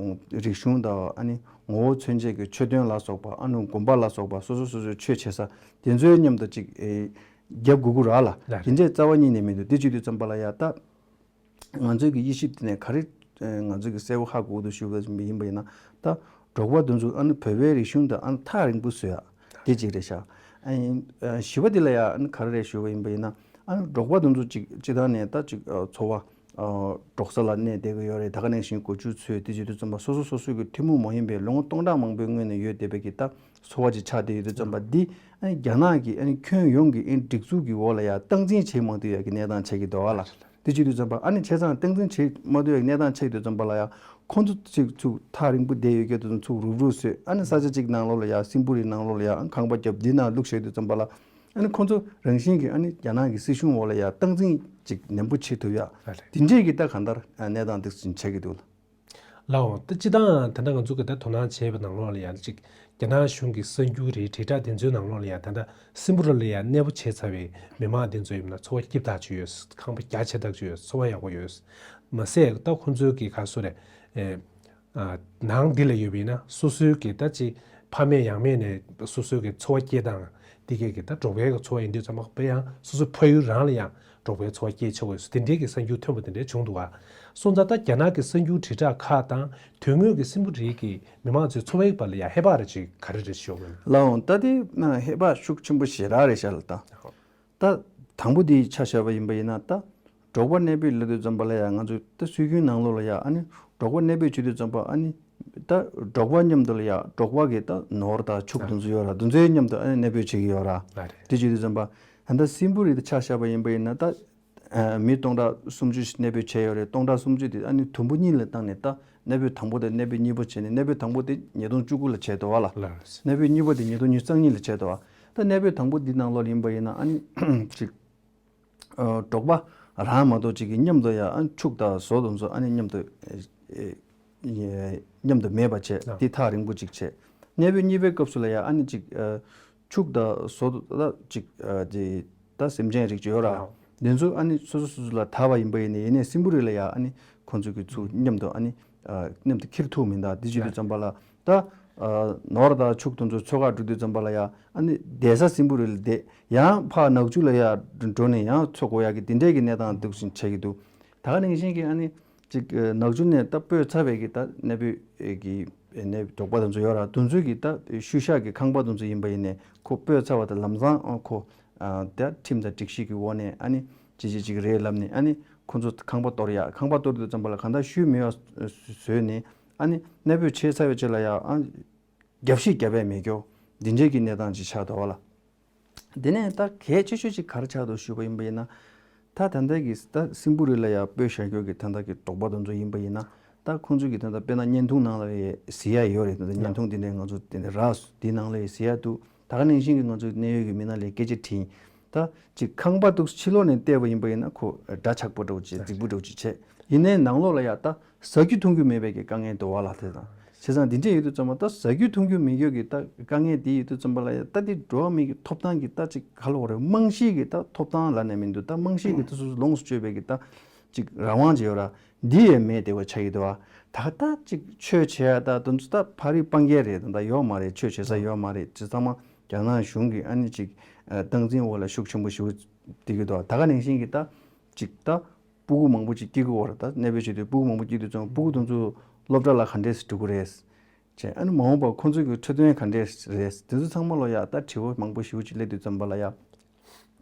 རིག་གཞུང་དང་ཨ་ནི་ངོ་བོ་མཚོན་བྱེད་ཀྱི་མཆོད་རྟེན་ལ་སོགས་པ། ཨ་ནི་དགོན་པ་ལ་སོགས་པ། སོ་སོ་སོ་སོའི་ཆོས་བྱེད་ས་དེ་ཚོའི་མཉམ་དུ་ཅིག་རྒྱབ་དགོས་ཀྱི་རེད་ལ། ལ་རེད། དེ་འདྲའི་རྩ་བ་ཉིད་ནས་མི་འདུག་དེ་བྱེད་དུས་ཙམ་པ་ལ་ཡ་ད། ང་ཚོའི་གི་དབྱེ་ཞིབ་དེ་ནས་ག་རེ་ང་ཚོའི་གི་གསལ་པོ་ཧ་གོ་འདུག་ཞུ་བ་ཡིན་པ་ཡིན་ན། ད་འབྲོག་པ་དེ་ཚོ་ཨ་ནི་བོད་པའི་རིག་གཞུང་དང་ཨ་ནི་ཐག་རིང་པོ་བཟོ་ཡ་དེ་གཅིག་རེད་ཤག་ཨ་ནི་བཞི་པ་དེ་ལ་ཡ་ཨ་ནི་ག་རེ་རེད་ཞུ་བ་ཡིན་པ་ཡིན་ན། ཨ་ནི་འབྲོག་པ་དེ་ཚོ་ཅིག་སྤྱི་བཏང་ནས་ད་ཅིག་འཚོ་བ་འབྲོག་ས་ལ་གནས་བསྡད་ཀྱི་ཡོད་རེད། ད་ག་ནང་བཞིན་སྒོ་ཕྱུགས་འཚོས། དེ་བྱེད་དུས་ཙམ་པ་སོ་སོ་སོ་སོའི་གི་ཐུན་མོང་མ་ཡིན་པའི་ལོ་ངོ་སྟོང་ཕྲག་མང་པོའི་སྔོན་ནས་ཡོད་བསྡད་པའི་གི་ད་འཚོ་བ་ཅིག་ཆགས་བསྡད་ཡོད་དུས་ཙམ་པ། འདི་ཨ་ནི་རྒྱ་ནག་གི་ཨ་ནི་ཁྱོན་ཡོངས་ཀྱི་ཨ་ནི་སྒྲིག་འཛུགས་ཀྱི་འོག་ལ་ཡ་སྟངས་འཛིན་བྱེད་མ་ཐུབ་ཡ་གི་གནས་སྟངས་ཆགས་ཀྱི་འདུག་བ་ལ། དེ་བྱེད་དུས་ཙམ་པ་ཨ་ནི་བྱས་ཙང་སྟངས་འཛིན་བྱེད་མ་ཐུབ་ཡ་གི་གནས་སྟངས་ཆགས་ཀྱི་དུས་ཙམ་པ་ལ་ཡ་ཁོང་ཚོ་ཅིག་ཚུར་ཐག་རིང་པོ་བསྡད་ཡོད་མཁན་དེ་ཚོ་ཚུར་རུབ་རུབ་བཟོས། ཨ་ནི་ས་ཆ་གཅིག་ནང་ལོགས་ལ་ཡ་སྲིན་པོ་རི་ནང་ལོགས་ལ་ཡ་ཁང་པ་བརྒྱབ་འདི་ནང་བླུགས་བཞག་དུས་ཙམ་པ་ལ། ཨ་ནི་ཁོང་ཚོ་རང་བཞིན་གྱིས་ཨ་ནི་རྒྱ་ནག་གི་སྲིད་གཞུང་འོག་ལ་ཡ་སྟངས་འཛིན་ཅིག་ནན་པོ་བྱེད་ཐུབ་ཡ། ལ་རེད། དེ་འདྲས་ཀྱི་ད་གང་ལྟར་གནས་སྟངས་འདི་ཚོ་ཆགས་ཀྱི་འདུག་ལ། ལའོ། ད་སྤྱི་བཏང་ད་ལྟ་ང་ཚོ་གི་ད་དོ་སྣང་བྱས་པའི་ནང་ལོགས་ལ་ཡང་ཅིག་རྒྱ་ནག་གཞུང་གི་གསར་འགྱུར་རེད། དྲིལ་བསྒྲགས་དེ་ཚོའི་ནང་ལོགས་ལ་ཡང་ད་ལྟ་སྲིན་པོ་རི་ལ་ཡང་གནས་སྤོ་བྱས་ཚར་བའི་མི་མང་དེ་ཚོ་ཡིན་ན་འཚོ་བ་སྐྱིད་ཐག་ཆོད་ཡོད། ཁང་པ་རྒྱ་ཆེ་ཐག་ཆོད་ཡོད། འཚོ་བ་ཡག་པོ་ཡོད། མ་ཟད་ད་ཁོང་ཚོའི་གི་ག་སོ་རེད། ཨེ། ཨ། ནང་འདི་ལ་ཡོད་པ་ཡིན་ན་སོ་སོའི་གི་ད་ཅིག་ཕ་མེས་ཡང་མེས་ནས་སོ་སོའི་གི་འཚོ་བ་སྐྱེལ་སྟངས་འདི་གས་གི་ད་འབྲོག་པའི་གི་འཚོ་བ་ཡིན་དུས་ཙམ་པ་ཡང་སོ་སོའི་ཕ་ཡུལ་རང་ལ་ཡང་འབྲོག་པའི་འཚོ་བ་སྐྱེལ་ཆོག་གི་ཡོད། དེ་འདྲའི་གི་གསར་འགྱུར་ཐོན་པ་དེ་འདྲའི་བྱུང་འདུག་ག་སོང་ཙང་ད་རྒྱ་ནག་གི་གསར་འགྱུར་དྲིལ་བསྒྲགས་ཁག་དང་དོན་དངོས་ཀྱི་སྲིན་པོ་རིའི་གི་མི་མང་ཚོའི་འཚོ་བའི་བར་ལ་ཡང་ཧེ་བག་རེ་ཅིག་ག་རེ་རེ་ཞིག་ཡོད་མེད། ལའོ། ད་དེ་ཧེ་བག་ཤུགས་ཆེན་པོ་ཞེ་དྲག་རེད་ཤག་ལ། ད་ད་དང་པོ་དེ་ཆ་བཞག་པ་ཡིན་པ་ཡིན་ན། ད་འབྲོག་པ་གནས་སྤོས་ལབ་དུས་ཙམ་པ་ལ་ཡང་ང་ཚོ་ད་སྲོལ་རྒྱུན་ནང་ལོགས་ལ་ཡང་ཨ་ནི་འབྲོག་པ་གནས་སྤོས་བྱེད་དུས་ཙམ་པ་ཨ་ནི་ད་འབྲོག་པ་མཉམ་དུ་ལ་ཡང་འབྲོག་པ་གི་ད་ནོར་དང་ཕྱུགས་དེ་ཚོ་ཡོད་ར། དེ་ཚོའི་མཉམ་དུ་ཨ་ནི་གནས་སྤོས་བྱེད་ཀྱི་ཡོད་ར། ལ་རེད། དེ་བྱེད་དུས་ཙམ་པ་ད་ལྟ་སྲིན་པོ་རི་དེ་ཆ་བཞག་པ་ཡིན་པ་ཡིན་ན། ད་མི་སྟོང་ཕྲག་སུམ་ཅུ་ཞིག་གནས་སྤོས་བྱས་ཡོད་རེད། སྟོང་ཕྲག་སུམ་ཅུ་དེ་ཨ་ནི་དུམ་བུ་གཉིས་ལ་བཏང་ནས་ད་གནས་སྤོས་དང་པོ་དང་གནས་སྤོས་གཉིས་པ་བྱས་ནས། གནས་སྤོས་དང་པོ་དེ་ཉིས་སྟོང་བཅུ་དགུ་ལ་བྱས་འདུག་བ་ལ། ལགས། གནས་སྤོས་གཉིས་པ་དེ་ཉིས་སྟོང་ཉི་ཤུ་རྩ་གཉིས་ལ་བྱས་འདུག་བ། ད་གནས་སྤོས་དང་པོ་འདི་ནང་ལོགས་ལ་ཡིན་པ་ཡིན་ན་ཨ་ནི་ཅིག་ཨ། འབྲོག་པ་རང་མ་གཏོགས་ཅིག་གི་མཉམ་དུ་ཡ་ཨ་ནི་ཕྱུགས་དང་ཟོག་དེ་ཚོ་ཨ་ནི་མཉམ་དུ་ཨེ་ཨེ་མཉམ་དུ་མེད་པ་བྱས། ཨ། དེ་ཐག་རིང་པོ་ཅིག་བྱས། གནས་སྤོས་གཉིས་པའི་སྐབས་སུ་ལ་ཡ་ཨ་ནི་ཅིག་ཨ། ཕྱུགས་དང་ཟོག་ད་ཅིག་ཨ། དེ་ད་སེམས་ཅན་རིགས་ཅིག་ཡོད་ར། ཨ། དེ་ཚོ་ཨ་ནི་སོ་སོ་སོ་སོ་ལ་དར་བ་ཡིན་པ་ཡིན་ནའི་ཡིན་ནའི་སྲིན་པོ་རི་ལ་ཡ་ཨ་ནི་ཁོང་ཚོ་གི་ཚུར་མཉམ་དུ་ཨ་ནི་ཨ། མཉམ་དུ་འཁྱེར་ཐུབ་མི་འདུག་དེ་བྱེད་དུས་ཙམ་པ་ལ་ད་ཨ། ནོར་དང་ཕྱུགས་དེ་ཚོ་འཚོལ་ག་འགྲོ་དུས་ཙམ་པ་ལ་ཡ་ཨ་ནི་བསྡད་ས་སྲིན་པོ་རི་ལ་བསྡད། ཡང་ཕར་ནག་ཆུ་ལ་ཡ་འགྲོ་ནས་ཡང་འཚོལ་དགོས་ཡ་གི་དེ་འདྲའི་གི་གནས་སྟངས་འདུག་སེ་ཆགས་ཀྱི་འདུག་ད་ག་ནང་བཞིན་གྱི་ཨ་ནི་ཅིག་ནག་ཆུ་ནས་ད་སྤོས་ཚར་བའི་གི་ད་གནས་སྤོས་ཀྱི་ ནས་འབྲོག་པ་དེ་ཚོ་ཡོད་ར། དེ་ཚོའི་གི་ད་ཤུལ་བཞག་གི་ཁང་པ་དེ་ཚོ་ཡིན་པ་ཡིན་ནས་ཁོ་སྤོས་ཚར་བ་དང་ལམ་སང་ཨ་ཁོ་ཨ་ད་ཁྲིམས་དང་སྒྲིག་གཞི་གི་འོག་ནས་ཨ་ནི་ཅི་ཅི་ཅིག་རེད་ལབ་ནས་ཨ་ནི་ཁོ་ཚོ་ཁང་པ་གཏོར་ཡ། ཁང་པ་གཏོར་དུས་ཙམ་པ་ལ་གང་ལྟར་ཤུལ་མེད་པ་བཟོས་ནས་ཨ་ནི་གནས་སྤོས་བྱས་ཚར་བའི་རྗེས་ལ་ཡ་ཨ་རྒྱབ་བཤིག་རྒྱབ་པའི་མེད་སྐྱོ་འདི་འདྲའི་གི་གནས་སྟངས་ཅིག་ཆགས་འདུག་བ་ལ། དེ་ནས་ད་གལ་ཆེ་ཤོས་ཅིག་ག་རེ་ཆགས་འདུག་ཞུས་པ་ཡིན་པ་ཡིན་ན། ད་ད་ལྟ་གི་ད་སྲིན་པོ་རི་ལ་ཡ་སྤོས་བཞག་རྒྱུ་གི་ད་ལྟ་གི་འབྲོག་པ་དེ་ཚོ་ཡིན་པ་ཡིན་ན། ད་ཁོང་ཚོ་གི་ད་ལྟ་དཔེར་ན་བརྙན་ཐུང་ནང་ལ་ཡ་གཟིགས་ཡ་ཡོད་རེད། ད་ལྟ་བརྙན་ཐུང་དེ་འདྲའི་ང་ཚོ་དེ་འདྲ་རག་སོང་། དེའི་ནང་ལ་ཡ་གཟིགས་ཡ་འདུག་ད་ག་ནང་བཞིན་གི་ང་ཚོ་གནད་ཡོད་ཀྱི་མི་སྣ་ལ་སྐད་ཆ་དྲིས། ད་ཅིག་ཁང་པ་འདུག་ཕྱི་ལོགས་ནས་བལྟས་པ་ཡིན་པ་ཡིན་ན་ཁོ་འདྲ་ཆགས་པོ་འདྲ་བོ་ཅིག་རྫིག་པོ་འདྲ་བོ་ཅིག་བྱས། ཡིན་ནའི་ནང་ལོགས་ལ་ཡ་ད་ཟ་རྒྱུ་འཐུང་རྒྱུ་མེད་པའི་གི་དཀའ་ངལ་འདུག་བ་ལ། དེ་དང་བྱས་ཙང་འདི་འདྲས་ཡོད་དུས་ཙམ་པ་ད་ཟ་རྒྱུ་འཐུང་རྒྱུ་མེད་རྒྱུ་གི་ད་དཀའ་ངལ་དེ་ཡོད་དུས་ཙམ་པ་ལ་ཡ་ད་དེ་འགྲོ་བ་མི་གི་ཐོབ་ཐང་གི་ད་ཅིག་ག་ལ་བ་རེད། རྨང་གཞི་གི་ད་ཐོབ་ཐང་ལབ་ནས་མི་འདུག་ད་རྨང་གཞི་གི་ད་སོ་སོ་ལོངས་སུ་སྤྱོད་པའི་གི་ད་ཅིག་རང་དབང་ཅིག་ཡོད་ར། འདི་ཡང་མེད་བསྡད་པ་ཆགས་ཀྱི་འདུག་བ། ད་ད་ཅིག་ཆོས་བྱེད་ཡ་ད་དེ་ཚོ་ད་ཕ་རི་སྤང་རྒྱལ་རེད། ད་ད་ཡོད་མ་རེད། ཆོས་བྱེད་ས་ཡོད་མ་རེད། ཅི་ཚང་མ་རྒྱ་ནག་གཞུང་གི་ཨ་ནི་ཅིག་སྟངས་འཛིན་འོག་ལ་ཤུགས་ཆེན་པོ་ཞིག་བསྡད་ཀྱི་འདུག་ད་ག་ནང་བཞིན་གྱི་ད་ཅིག་ད་སྤུ་གུ་མང་པོ་ཅིག་སྐྱེ་གི་ཡོད་རེད། ད་གནས་སྤོས་བྱེད་དུས་སྤུ་གུ་མང་པོ་སྐྱེ་དུས་ཙང་སྤུ་གུ་དེ་ཚོ་སློབ་གྲྭ་ལ་ག་འདྲས་སེ་འགྲོ་གི་རེད། བྱས་ཨ་ནི་མ་འོངས་པར་ཁོང་ཚོའི་གི་འཕྲོད་བསྟེན་ག་འདྲས་རེད། དེ་ཚོ་ཚང་མ་ལ་ཡ་ད་དྲི་བ་མང་པོ་ཞེ་པོ་ཅིག་སླེབས་དུས་ཙམ་པ་ལ་ཡ།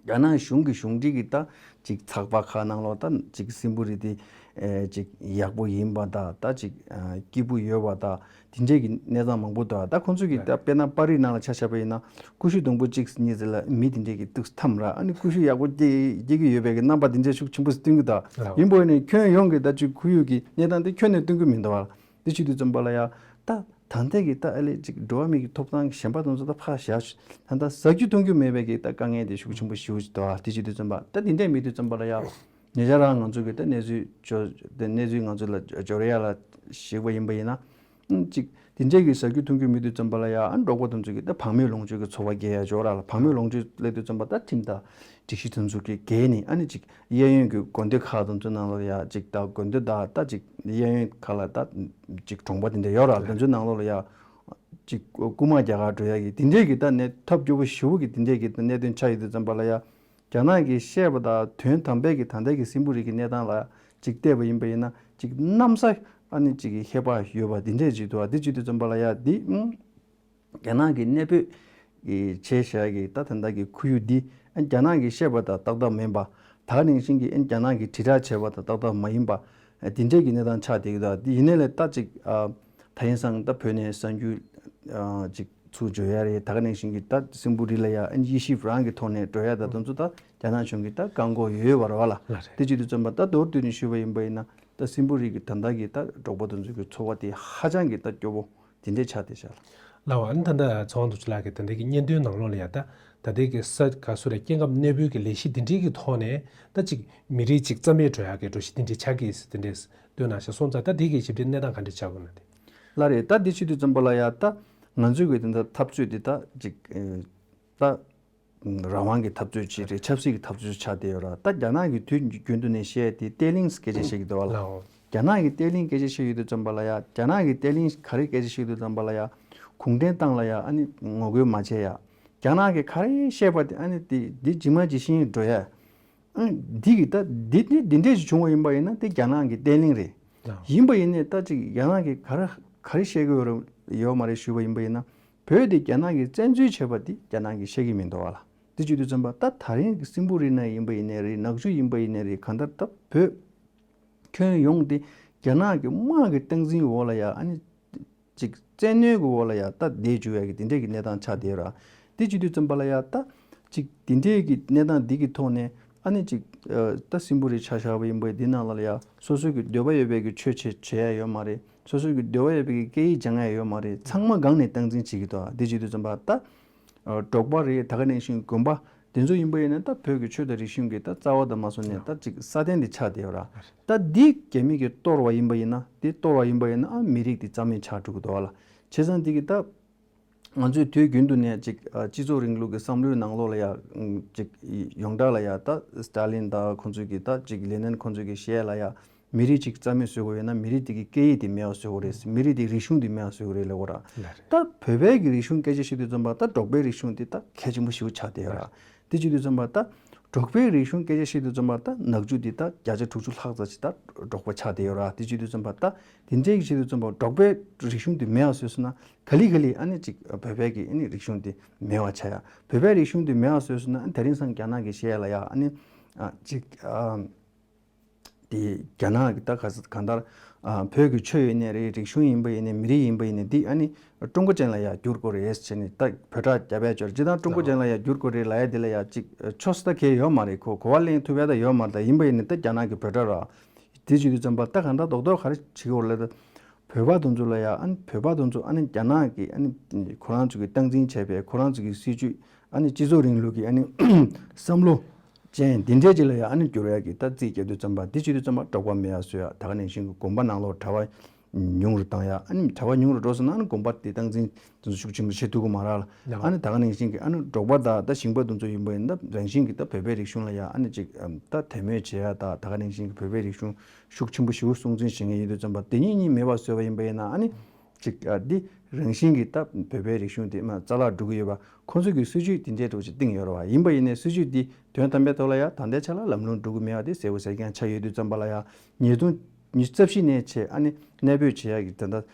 རྒྱ་ནག་གཞུང་གི་གཞུང་འབྲེལ་གྱི་ད་ཅིག་ཚགས་པར་ཁག་ནང་ལོགས་ད་ཅིག་སྲིན་པོ་རི་དེ་ཨེ་ཅིག་ཡག་པོ་ཡིན་པ་དང་ད་ཅིག་ཨ་སྐྱིད་པོ་ཡོད་པ་དང་དེ་འདྲས་ཀྱི་གནས་སྟངས་མང་པོ་འདུག་ད་ཁོང་ཚོས་ཀྱི་ད་དཔེར་ན་པར་རིས་ནང་ལ་ཆ་བཞག་པ་ཡིན་ན་ཀུ་ཤུ་སྡོང་པོ་གཅིག་གཉིས་ཙམ་ལ་མི་དེ་འདྲས་ཀྱི་ཏོག་ཙམ་འཐམ་ར། ཨ་ནི་ཀུ་ཤུ་ཡག་པོ་སྐྱེ་སྐྱེ་གི་ཡོད་པའི་གི་རྣམ་པ་དེ་འདྲས་ཤུགས་ཆེན་པོ་སྟོན་གི་འདུག་ཡིན་པ་ཡིན་ནའི་ཁྱོན་ཡོངས་ཀྱི་ད་ཅིག་ཁོར་ཡུག་གི་གནས་སྟངས་དེ་ཁྱོན་ནས་སྟོན་གི་མི་འདུག་བ། དེ་བྱེད་དུས་ཙམ་པ་ལ་ཡ་ད་ད་ལྟ་གི་ད་ཨ་ལས་ཅིག་འགྲོ་བ་མི་གི་ཐོབ་ཐང་གི་ཞན་པ་དེ་ཚོ་ད་ཕར་བཞག་ད་ལྟ་ཟ་རྒྱུ་འཐུང་རྒྱུ་མེད་པའི་གི་ད་དཀའ་ངལ་དེ་ཤུགས་ཆེན་པོ་ཞེ་པོ་ཅིག་འདུག་ཨ། དེ་བྱེད་དུས་ཙམ་པ་ད་དེ་འདྲས་མེད་དུས་ཙམ་པ་ལ་ཡ་ཉེ་ཆར་རང་ང་ཚོ་གི་ད་གནས་ཚུལ་འབྱོར་ད་གནས་ཚུལ་ང་ཚོ་ལ་འབྱོར་ཡ་ལ་གཞིགས་པ་ཡིན་པ་ཡིན་ན་ཨ་ཅིག་དེ་འདྲས་ཀྱི་ཟ་རྒྱུ་འཐུང་རྒྱུ་མེད་དུས་ཙམ་པ་ལ་ཡ་ཨ་འབྲོག་པ་དེ་ཚོ་གི་ད་བག་མེད་ལོངས་སྤྱོད་ཀྱི་འཚོ་བ་སྐྱེལ་ཡ་འབྱོར་ར་ལ། བག་མེད་ལོངས་སྤྱོད་སླེབས་དུས་ཙམ་པ་ད་ཁྲིམས་དང་སྒྲིག་གཞི་དེ་ཚོ་གི་འགལ་ནས་ཨ་ནི་ཅིག་གཡས་གཡོན་གྱི་དགོན་སྡེ་ཁག་དེ་ཚོའི་ནང་ལ་ཡ་ཅིག་ད་དགོན་སྡེ་དང་ད་ཅིག་གཡས་གཡོན་ཁག་ལ་ད་ཅིག་གྲོང་པ་དེ་འདྲ་ཡོད་ར། དེ་ཚོའི་ནང་ལོགས་ལ་ཡ་ཅིག་རྐུ་མ་རྒྱག་གར་འགྲོ་ཡ་གི་དེ་འདྲས་ཀྱི་ད་གནས་ཐབས་སྐྱོ་པོ་ཞེ་པོ་གི་དེ་འདྲས་ཀྱི་གནད་དོན་ཆགས་ཡོད་དུས་ཙམ་པ་ལ་ཡ། རྒྱ་ནག་གིས་བཤད་པ་དང་དོན་དམ་པའི་གི་ད་ལྟའི་གི་སྲིན་པོ་རི་གི་གནས་སྟངས་ལ་ཅིག་བལྟས་པ་ཡིན་པ་ཡིན་ན་ཅིག་གནམ་ས་ཨ་ནི་ཅིག་གི་ཁྱད་པར་ཡོད་པ་འདི་འདྲས་ཅིག་འདུག་བ། འདི་བྱེད་དུས་ཙམ་པ་ལ་ཡ་འདི་ཨང་རྒྱ་ནག་གི་གནས་སྤོས་ཀྱི་བྱས་བཞག་གི་ད་ད་ལྟ་གི་ཁོར་ཡུག་འདི་ཨ་རྒྱ་ནག་གིས་བཤད་པ་དང་ཏག་ཏག་མིན་པ། ད་ག་ནང་བཞིན་གྱི་ཨ་རྒྱ་ནག་གིས་དྲིལ་བསྒྲགས་བྱས་པ་དང་ཏག་ཏག་མ་ཡིན་པ། དེ་འདྲས་ཀྱི་གནས་སྟངས་ཆགས་བསྡད་ཀྱི་འདུག་འདི་ཡིན་ནའི་ལས་ད་ཅིག་ཨ་ད་ཡིན་སང་ད་བོད་ནས་གསར་འགྱུར་ཨ་ཅིག་ཚུར་འབྱོར་ཡ་རེད། ད་ག་ནང་བཞིན་གྱི་ད་སྲིན་པོ་རི་ལ་ཡ་ཨ་ནི་དབྱེ་ཞིབ་རང་གི་ཐོག་ནས་འགྲོ་ཡ་ད་དེ་ཚོ་ད་རྒྱ་ནག་གཞུང་གིས་ད་བཀག་འགོག་ཡོད་པ་རེད་བ་ལ། ལགས་རེད། དེ་བྱེད་དུས་ཙམ་པ་ད་མདོར་བསྡུས་ནས་ཞུས་པ་ཡིན་པ་ཡིན་ན་ད་སྲིན་པོ་རི་གི་ད་ལྟ་གི་ད་འབྲོག་པ་དེ་ཚོ་གི་འཚོ་བ་དེ་ཧ་ཅང་གི་ད་སྐྱོ་པོ་དེ་འདྲས་ཆགས་བསྡད་ཤག་ལ། ལགས་འོ། ཨ་ནི་ད་ལྟ་ཚེ་དབང་རྡོ་རྗེ་ལགས་ཀྱིས་ད་ལྟའི་གི་སྙན་ཐོའི་ནང་ལོགས་ལ་ཡ་ད་ད་ལྟའི་གི་ས་ག་སུ་རེད། སྐྱེ་ཁམས་གནས་སྤོས་ཀྱི་ལས་གཞི་འདི་འདྲའི་གི་ཐོག་ནས་ད་ཅིག་མི་རིགས་ཅིག་རྩ་མེད་འགྲོ་ཡག་གི་འགྲོ་གཞི་འདི་འདྲའི་ཆགས་ཀྱི་ཡོད་ཟེར་དེ་འདྲས་སྟོན་གནང་ཤག་སོང་ཙང་ད་དེ་གི་ཞིབ་ཕྲའི་གནས་སྟངས་ག་འདྲས་ཆགས་ཀྱི་ཡོད་ན་དེ། ལགས་རེད། ད་འདི་བྱེད་དུས་ཙམ་པ་ལ་ཡ་ད་ང་ཚོའི་གི་དེ་འདྲ་འཐབ་རྩོད་འདི་ད་ཅིག་ཨེ་ད་རང་དབང་གི་འཐབ་རྩོད་ཅིག་རེད། ཆབ་སྲིད་ཀྱི་འཐབ་རྩོད་ཆགས་བསྡད་ཡོད་ར། ད་རྒྱ་ནག་གིས་དུས་རྒྱུན་དུ་ནས་བཤད་དེ་བརྟན་ལྷིང་སྐད་ཆ་བཤད་ཀྱི་འདུག་བ་ལ། ལའོ། རྒྱ་ནག་གིས་བརྟན་ལྷིང་སྐད་ཆ་བཤད་ཡོད་དུས་ཙམ་པ་ལ་ཡ་རྒྱ་ནག་གིས་བརྟན་ལྷིང་ག་རེ་སྐད་ཆ་བཤད་ཡོད་དུས་ཙམ་པ་ལ་ཡ་གུང་ཁྲན་ཏང་ལ་ཡ་ཨ་ནི་ངོ་རྒོལ་མ་བྱེད་ཡ། རྒྱ་ནག་གིས་ག་རེ་བཤད་པ་དེ་ཨ་ནི་དེ་འདི་ཇི་མ་ཇི་བཞིན་འགྲོ་ཡ། ཨ་འདི་གི་ད་འདི་འདི་འདི་འདྲས་ཞིག་བྱུང་བ་ཡིན་པ་ཡིན་ན་དེ་རྒྱ་ནག་གི་བརྟན་ལྷིང་རེད། ལའོ། ཡིན་པ་ཡིན་ནའི་ད་ཅིག་རྒྱ་ནག་གིས་ག་རེ་ག་རེ་བཤད་ཀྱི་ཡོད་རེད་ཡོད་མ་རེད་ཞུས་པ་ཡིན་པ་ཡིན་ན། བོད་དེ་རྒྱ་ནག་གིས་བཙན་འཛུལ་བྱས་པ་དེ་རྒྱ་ནག་གིས་བཤད་ཀྱི་མི་འདུག་བ་ལ། དེ་བྱེད་དུས་ཙམ་པ་ད་ད་རིང་གི་སྲིན་པོ་རི་ནང་ཡིན་པ་ཡིན་ནའི་རེད། ནག་ཆུ་ཡིན་པ་ཡིན་ནའི་རེད། གང་ལྟར་ད་བོད་ཁྱོན་ཡོངས་དེ་རྒྱ་ནག་གི་དམག་གི་སྟངས་འཛིན་འོག་ལ་ཡ་ཨ་ནི་ཅིག་བཙན་གནོན་གྱི་འོག་ལ་ཡ་ད་བསྡད་བཅུག་ཡ་གི་དེ་འདྲས་ཀྱི་གནས་སྟངས་ཆགས་བསྡད་ར། དེ་བྱེད་དུས་ཙམ་པ་ལ་ཡ་ད་ཅིག་དེ་འདྲས་ཀྱི་གནས་སྟངས་འདི་གི་ཐོག་ནས་ཨ་ནི་ཅིག་ཨ་ད་སྲིན་པོ་རི་ཆ་བཞག་པ་ཡིན་པ་འདི་ནང་ལ་ཡ་སོ་སོ་གི་འདོད་པ་ཡོད་པའི་གི་ཆོས་བྱེད་བྱེད་ཡ་ཡོད་མ་རེད། སོ་སོ་གི་འདོད་པ་ཡོད་པའི་གི་སྐད་ཡིག་སྦྱང་ཡ་ཡོད་མ་རེད། ཚང་མ་སྒང་ནས་སྟངས་འཛིན་བྱེད་ཀྱི་འདུག་དེ་བྱེད་དུས་ཙམ་པ་ད་ཨ་འབྲོག་པ་རེད། ད་ག་ནང་བཞིན་དགོན་པ་དེ་ཚོ་ཡིན་པ་ཡིན་ན་ད་བོད་ཀྱི་ཆོས་དང་རིག་གཞུང་གི་ད་རྩ་བ་དང་མ་སོང་ནས་ད་ཅིག་སྲ་བརྟན་དེ་ཆགས་བསྡད་ཡོད་ར། ད་འདི་རྒྱ་མི་གིས་གཏོར་བ་ཡིན་པ་ཡིན་ན་དེ་གཏོར་བ་ཡིན་པ་ཡིན་ན་ཨ་མི་རིགས་དེ་རྩ་མེད་ཆགས་འགྲོ་གི་འདུག་བ་ལ། བྱས་ཙང་འདི་གི་ད་ང་ཚོས་དུས་རྒྱུན་དུ་ནས་ཅིག་ཨ་སྤྱི་ཚོགས་རིང་ལུགས་ཀྱི་བསམ་བློའི་ནང་ལོགས་ལ་ཡ་ཅིག་ཡོངས་གྲགས་ལ་ཡ་ད་སི་ཏཱ་ལིན་དང་ཁོང་ཚོས་ཀྱི་ད་ཅིག་ལེ་ནིན་ཁོང་ཚོས་ཀྱི་བཤད་ལ་ཡ། མི་རིགས་གཅིག་རྩ་མེད་བཟོ་དགོས་ཡོད་ན་མི་རིགས་དེ་གི་སྐད་ཡིག་དེ་མེད་པ་བཟོ་དགོས་རེད། མི་རིགས་དེ་རིག་གཞུང་དེ་མེད་པ་བཟོ་དགོས་རེད་ལབ་དགོས་ར། ལགས་རེད། ད་བོད་པའི་གི་རིག་གཞུང་སྐད་ཆ་བཤད་དུས་ཙམ་པ་ད་འབྲོག་པའི་རིག་གཞུང་དེ་ད་གལ་ཆེན་པོ་ཞེ་པོ་ཆགས་བསྡད་ཡོད་ར། དེ་བྱེད་དུས་ཙམ་པ་ད་ འབྲོག་པའི་རིག་གཞུང་སྐད་ཆ་བཤད་དུས་ཙམ་པ་ད་ནག་ཆུ་འདི་ད་བརྒྱ་ཆ་དྲུག་ཅུ་ལྷག་ཙམ་ཞིག་ད་འབྲོག་པ་ཆགས་བསྡད་ཡོད་ར། དེ་བྱེད་དུས་ཙམ་པ་ད་དེ་འདྲའི་བྱེད་དུས་ཙམ་པ་འབྲོག་པའི་རིག་གཞུང་འདི་མེད་པ་བཟོས་སོང་ན་ག་ལེ་ག་ལེ་ཨ་ནི་ཅིག་བོད་པའི་གི་ཨ་ནི་རིག་གཞུང་འདི་མེད་པ་ཆགས་ཡ། བོད་པའི་རིག་གཞུང་འདི་མེད་པ་བཟོས་སོང་ན་ཨ་ནི་དེ་རིང་སང་རྒྱ་ནག་གི་བཤད་ཡ་ལ་ཡ་ཨ་ནི་ཨ་ཅིག་ཨ། དེ་རྒྱ་ནག་གི་ད་ག་ས་གང་ལྟར་ཨ་བོད་ཀྱི་ཆོས་ཡིན་ནའི་རེད། རིག་གཞུང་ཡིན་པ་ཡིན་ནའི་མི་རིགས་ཡིན་པ་ཡིན་ནའི་འདི་ཨ་ནི་ཀྲུང་གོ་ཅན་ལ་ཡ་བསྒྱུར་དགོས་རེད་ཟེར་ནས་ད་བོད་ཁྲག་རྒྱ་བལ་འབྱོར་སྤྱིར་བཏང་ཀྲུང་གོ་ཅན་ལ་ཡ་བསྒྱུར་དགོས་རེད་ལབ་ཡ་དེ་ལ་ཡ་ཅིག་ཆོས་ས་ད་གལ་ཡོད་མ་རེད། ཁོ་གོ་བ་ལེན་ཐུབ་ཡ་ད་ཡོད་མ་རེད། ད་ཡིན་པ་ཡིན་ནའི་ད་རྒྱ་ནག་གི་བོད་ཁྲག་ར་དེ་བྱེད་དུས་ཙམ་པ་ད་གང་ལྟར་རྡོག་རྡོག་ག་རེ་བྱེད་དགོས་རེད་ལབ་ད། བོད་པ་དེ་ཚོ་ལ་ཡ་ཨ་ནི་བོད་པ་དེ་ཚོ་ཨ་ནི་རྒྱ་ནག་གི་ཨ་ནི་ཁོ་རང་ཚོ་གི་སྟངས་འཛིན་བྱས་པའི་ཁོ་རང་ཚོ་གི་སྲིད་ཇུས་ཨ་ནི་སྤྱི་ཚོགས་རིང་ལུགས་ཀྱི་ཨ་ནི་བསམ་བློ་ཅན་འདི་འདྲའི་ཅིག་ལ་ཡ་ཨ་ནི་བསྒྱུར་ཡ་གི་ད་རྩིས་རྒྱག་དུས་ཙམ་པ་འདི་བྱེད་དུས་ཙམ་པ་འབྲོག་པ་མེད་ཡ་བཟོ་ཡ། ད་ག་ནང་བཞིན་གྱི་དགོན་པ་ནང་ལོགས་གྲྭ་པ་ཉུང་རུ་བཏང་ཡ། ཨ་ནི་གྲྭ་པ་ཉུང་རུ་འགྲོ་སོང་ན་ཨ་ནི་དགོན་པ་དེ་སྟངས་འཛིན་དེ་ཚོ་ཤུགས་ཆེན་པོ་བྱེད་ཐུབ་ཀྱི་མ་རེད་ལ། ཡང་ཨ་ནི་ད་ག་ནང་བཞིན་གྱི་ཨ་ནི་འབྲོག་པ་དང་ད་ཞིང་པ་དེ་ཚོ་ཡིན་པ་ཡིན་ན་རང་བཞིན་གྱི་ད་བོད་པའི་རིག་གཞུང་ལ་ཡ་ཨ་ནི་ཅིག་ད་དད་མོས་བྱེད་ཡ་ད་ད་ག་ནང་བཞིན་གྱི་བོད་པའི་རིག་གཞུང་ཤུགས་ཆེན་པོ་ཞེ་པོ་སྲུང་འཛིན་བྱེད་མཁན་ཡིན་དུས་ཙམ་པ་དེ་གཉིས་གཉིས་མེད་པ་བཟོས་པ་ཡིན་པ་ཡིན་ན་ཨ་ནི་ཅིག་ཨ་འདི་རང་བཞིན་གྱིས་ད་བོད་པའི་རིག་གཞུང་དེ་མ་རྩ་བརླག་འགྲོ་གི་ཡོད་པ་ཁོང་ཚོ་གི་སྲིད་ཇུས་དེ་འདྲའི་འགྲོ་ཅིག་བཏིང་ཡོད་རེད་བ། ཡིན་པ་ཡིན་ནའི་སྲིད་ཇུས་འདི་དོན་དམ་པའི་ཐོག་ལ་ཡ་ད་ལྟའི་ཆ་ལ་ལམ་ལྷོང་འགྲོ་གི་མེད་པ་དེ་གསལ་པོ་གསལ་རྐྱང་ཆགས་ཡོད་དུས་ཙམ་པ་ལ་ཡ་ཉིས་སྟོང་ཉི་ཤུ་རྩ་བཞི་ནས་བྱས་ཨ་ནི་གནས་སྤོས་བྱེད་ཡག་གི་ད་ལྟ་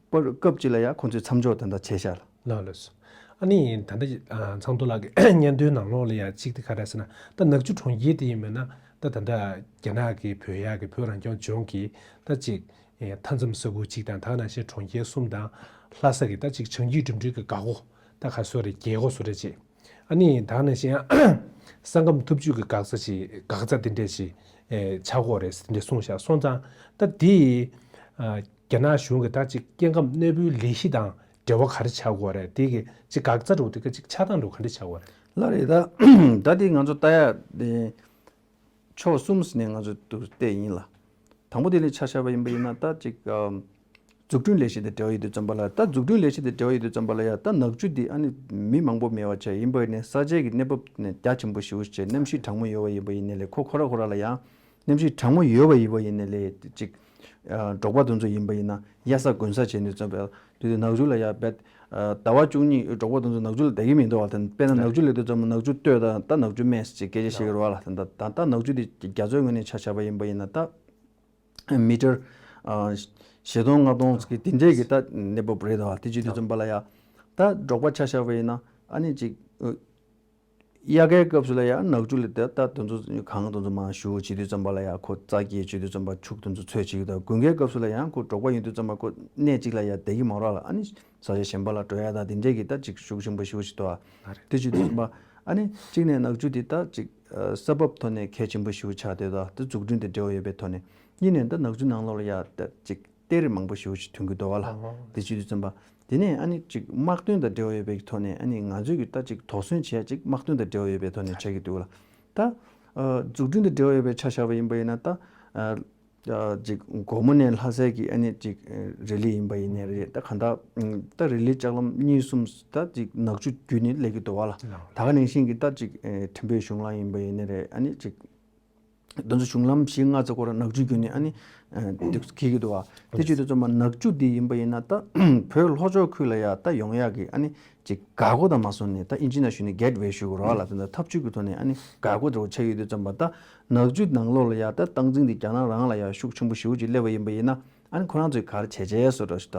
པར་སྐབས་གཅིག་ལ་ཡ་ཁོང་ཚོས་མཚམས་འཇོག་ད་ལྟ་བྱས་ཤག་ལ། ལགས་ལགས་སོ། ཨ་ནི་ད་ལྟ་ཨ་ཚང་ཐོ་ལགས་ཀྱི་སྙན་ཐོའི་ནང་ལོགས་ལ་ཡ་གཅིག་དེ་ག་རེ་ཟེར་ན་ད་ནག་ཆུ་གྲོང་ཁྱེར་དེ་ཡིན་མིན་ན་ད་ད་ལྟ་རྒྱ་ནག་གི་བོད་ཡག་གི་བོད་རང་སྐྱོང་ལྗོངས་ཀྱི་ད་ཅིག་ཨེ་མཐའ་མཚམས་ས་ཁུལ་གཅིག་དང་ད་ག་ནང་བཞིན་གྲོང་ཁྱེར་གསུམ་དང་ལྷ་ས་གི་ད་ཅིག་བྱང་རྒྱུད་འགྲིམ་འགྲུལ་གྱི་འགག་སྒོ་ད་ག་སོ་རེ་རྒྱལ་སྒོ་སོ་རེ་བྱས། ཨ་ནི་ད་ག་ནང་བཞིན་ཡང་ས་ཁམས་འཐབ་ཇུས་ཀྱི་འགག་རྩ་ཞིག་འགག་རྩ་དེ་འདྲས་ཞིག་ཨེ་ཆགས་ཀྱི་ཡོད་རེད་ཟེར་དེ་འདྲས་གསུངས་ཤག་སོང་ཙང་ད་དེ་ཨ་རྒྱ་ནག་གཞུང་གི་ད་ཅིག་སྐྱེ་ཁམས་གནས་སྤོའི་ལས་གཞི་དང་འབྲེལ་བ་ག་རེ་ཆགས་ཀྱི་ཡོད་རེད། དེ་གི་ཅིག་འགག་རྩ་འདྲ་བོ་དེ་ག་ཅིག་ཆགས་སྟངས་འདྲ་བོ་ག་འདྲས་ཆགས་ཀྱི་ཡོད་རེད། ལགས་རེད། ད་ད་དེ་ང་ཚོ་ལྟ་ཡ་དེ། ཕྱོགས་གསུམ་ནས་ང་ཚོ་བལྟས་ཡིན་ལ། དང་པོ་དེ་ལ་ཆ་བཞག་པ་ཡིན་པ་ཡིན་ན་ད་ཅིག་ཨམ། འཛུགས་སྐྲུན་ལས་གཞི་དང་འབྲེལ་བ་ཡོད་དུས་ཙམ་པ་ལ་ད་འཛུགས་སྐྲུན་ལས་གཞི་དང་འབྲེལ་བ་ཡོད་དུས་ཙམ་པ་ལ་ཡ་ད་ནག་ཆུ་འདི་ཨ་ནི་མི་མང་པོ་མེད་པ་བྱས་ཡིན་པ་ཡིན་ནའི་ས་ཆའི་གི་གནས་བབ་ནས་རྒྱ་ཆེན་པོ་ཞེ་པོ་བྱས་གནམ་གཤིས་གྲང་མོ་ཡོད་པ་ཡིན་པ་ཡིན་ནའི་ལས་ཁོ་ཁོ་ར་ཁོ་ར་ལ་ཡང་གནམ་གཤིས་གྲང་མོ་ཡོད་པ་ཡིན་པ་ཡིན་ནའི་ལས་ཅིག་ཨ། འབྲོག་པ་དེ་ཚོ་ཡིན་པ་ཡིན་ན་གཡའ་ས་དགུན་ས་བྱས་ནས་ཙམ་པས་དེ་དུས་ནག་ཆུ་ལ་ཡ་བེད། ཟླ་བ་བཅུ་གཉིས་འབྲོག་པ་དེ་ཚོ་ནག་ཆུ་ལ་བསྡད་ཀྱི་མི་འདུག་བ། དེ་དཔེར་ན་ནག་ཆུ་ལ་སླེབས་དུས་ཙམ་ནག་ཆུ་སྟོད་དང་ད་ནག་ཆུ་སྨད་ཟེར་སྐད་ཆ་བཤད་ཀྱི་རེད་བ་ལ། ད་ད་ད་ནག་ཆུ་དེ་རྒྱ་མཚོའི་ངོས་ནས་ཆ་བཞག་པ་ཡིན་པ་ཡིན་ན་ད་མི་ཊར་ཨ། བཞི་སྟོང་ལྔ་སྟོང་གི་དེ་འདྲས་ཀྱི་ད་གནས་བབ་རེད་དོ། དེ་བྱེད་དུས་ཙམ་པ་ལ་ཡ་ད་འབྲོག་པ་ཆ་བཞག་པ་ཡིན་ན་ཨ་ནི་ཅིག་དབྱར་ཁའི་སྐབས་སུ་ལ་ཡང་ནག་ཆུ་ལ་ད་ད་དེ་ཚོ་གངས་དེ་ཚོ་མར་ཞུ་བྱེད་དུས་ཙམ་པ་ལ་ཡང་ཁོ་རྩྭ་སྐྱེས་བྱེད་དུས་ཙམ་པ་ཕྱུགས་དེ་ཚོ་འཚོ་བྱེད་ཀྱི་འདུག་དགུན་ཁའི་སྐབས་སུ་ལ་ཡང་ཁོ་འབྲོག་པ་ཡིན་དུས་ཙམ་པ་ཁོ་གནས་གཅིག་ལ་ཡང་བསྡད་ཀྱི་མ་རེད་ལ། ཨ་ནི་ས་ཆ་གཞན་པ་ལ་འགྲོ་ཡ་ད་དེ་འདྲས་ཀྱི་ད་ཅིག་ཤུགས་ཆེན་པོ་ཞེ་པོ་ཅིག་འདུག་ཨ། དེ་བྱེད་དུས་ཙམ་པ་ཨ་ནི་གཅིག་ནས་ནག་ཆུ་དེ་ད་ཅིག་ས་བབ་ཐོག་ནས་གལ་ཆེན་པོ་ཞེ་པོ་ཆགས་བསྡད་འདུག་ཨ། ད་འཛུགས་སྐྲུན་དང་འབྲེལ་བ་ཡོད་པའི་ཐོག་ནས། གཉིས་ནས་ད་ནག་ཆུ་ནང་ལོགས་ལ་ཡ་ད་ཅིག་གཏེར་མང་པོ་ཞེ་པོ་ཞིག་ཐོན་གྱི་འདུག་བ་ལ། ཨ་ཧོ། དེ་བྱེད་དུས་ཙམ་པ། དེ་ནས་ཨ་ནི་ཅིག་དམག་དོན་དང་འབྲེལ་བ་ཡོད་པའི་ཐོག་ནས་ཨ་ནི་ང་ཚོས་ཀྱི་ད་ཅིག་དོགས་ཟོན་བྱེད་ཡ་ཅིག་དམག་དོན་དང་འབྲེལ་བ་ཡོད་པའི་ཐོག་ནས་བྱེད་ཀྱི་འདུག་བ་ལ། ད་ཨ་འཛུགས་སྐྲུན་དང་འབྲེལ་བ་ཡོད་པའི་ཆ་བཞག་པ་ཡིན་པ་ཡིན་ན་ད་ཨ་ཨ་ཅིག་དགོང་མོ་ནས་ལྷ་སའི་གི་ཨ་ནི་ཅིག་ཨ་རི་ལི་ཡིན་པ་ཡིན་ནའི་རེད། ད་གང་ལྟར་ཨ་ད་རི་ལི་ལྕགས་ལམ་གཉིས་གསུམ་ད་ཅིག་ནག་ཆུ་བརྒྱུད་ནས་སླེབས་ཀྱི་འདུག་བ་ལ། ད་ག་ནང་བཞིན་གྱི་ད་ཅིག་ཨ་ཁྲིམས་དཔོན་གཞུང་ལམ་ཡིན་པ་ཡིན་ནའི་རེད། ཨ་ནི་ཅིག་དེ་ཚོ་གཞུང་ལམ་བཞི་ལྔ་ཙམ་སྐོར་ནག་ཆུ་བརྒྱུད་ནས་ཨ་ནི་ཨ་འདུག་འཁེལ་གྱི་འདུག་བ། དེ་བྱེད་དུས་ཙམ་པ་ནག་ཆུ་འདི་ཡིན་པ་ཡིན་ན་ད་བོད་ལྷོ་ཕྱོགས་ཁུལ་ལ་ཡ་ད་ཡོང་ཡག་གི་ཨ་ནི་ཅིག་འགག་སྒོ་དང་མ་སོང་ནས་ད་ཨིན་ཇི་ནང་ཞུས་ནས་གེ་ཊི་ཝེ་ཞུ་དགོས་རེད་བ་ལ། དེ་འདྲ་ཐབས་ཇུས་ཀྱི་ཐོག་ནས་ཨ་ནི་འགག་སྒོ་འདྲ་བོ་ཆགས་ཡོད་དུས་ཙམ་པ་ད་ནག་ཆུ་ནང་ལོགས་ལ་ཡ་ད་སྟངས་འཛིན་འདི་རྒྱ་ནག་རང་ལ་ཡ་ཤུགས་ཆེན་པོ་ཞེ་པོ་ཅིག་སླེབས་པ་ཡིན་པ་ཡིན་ན་ཨ་ནི་ཁོ་རང་ཚོས་ག་རེ་བྱས་བྱས་སོ་འདྲ་ཞིག་ད་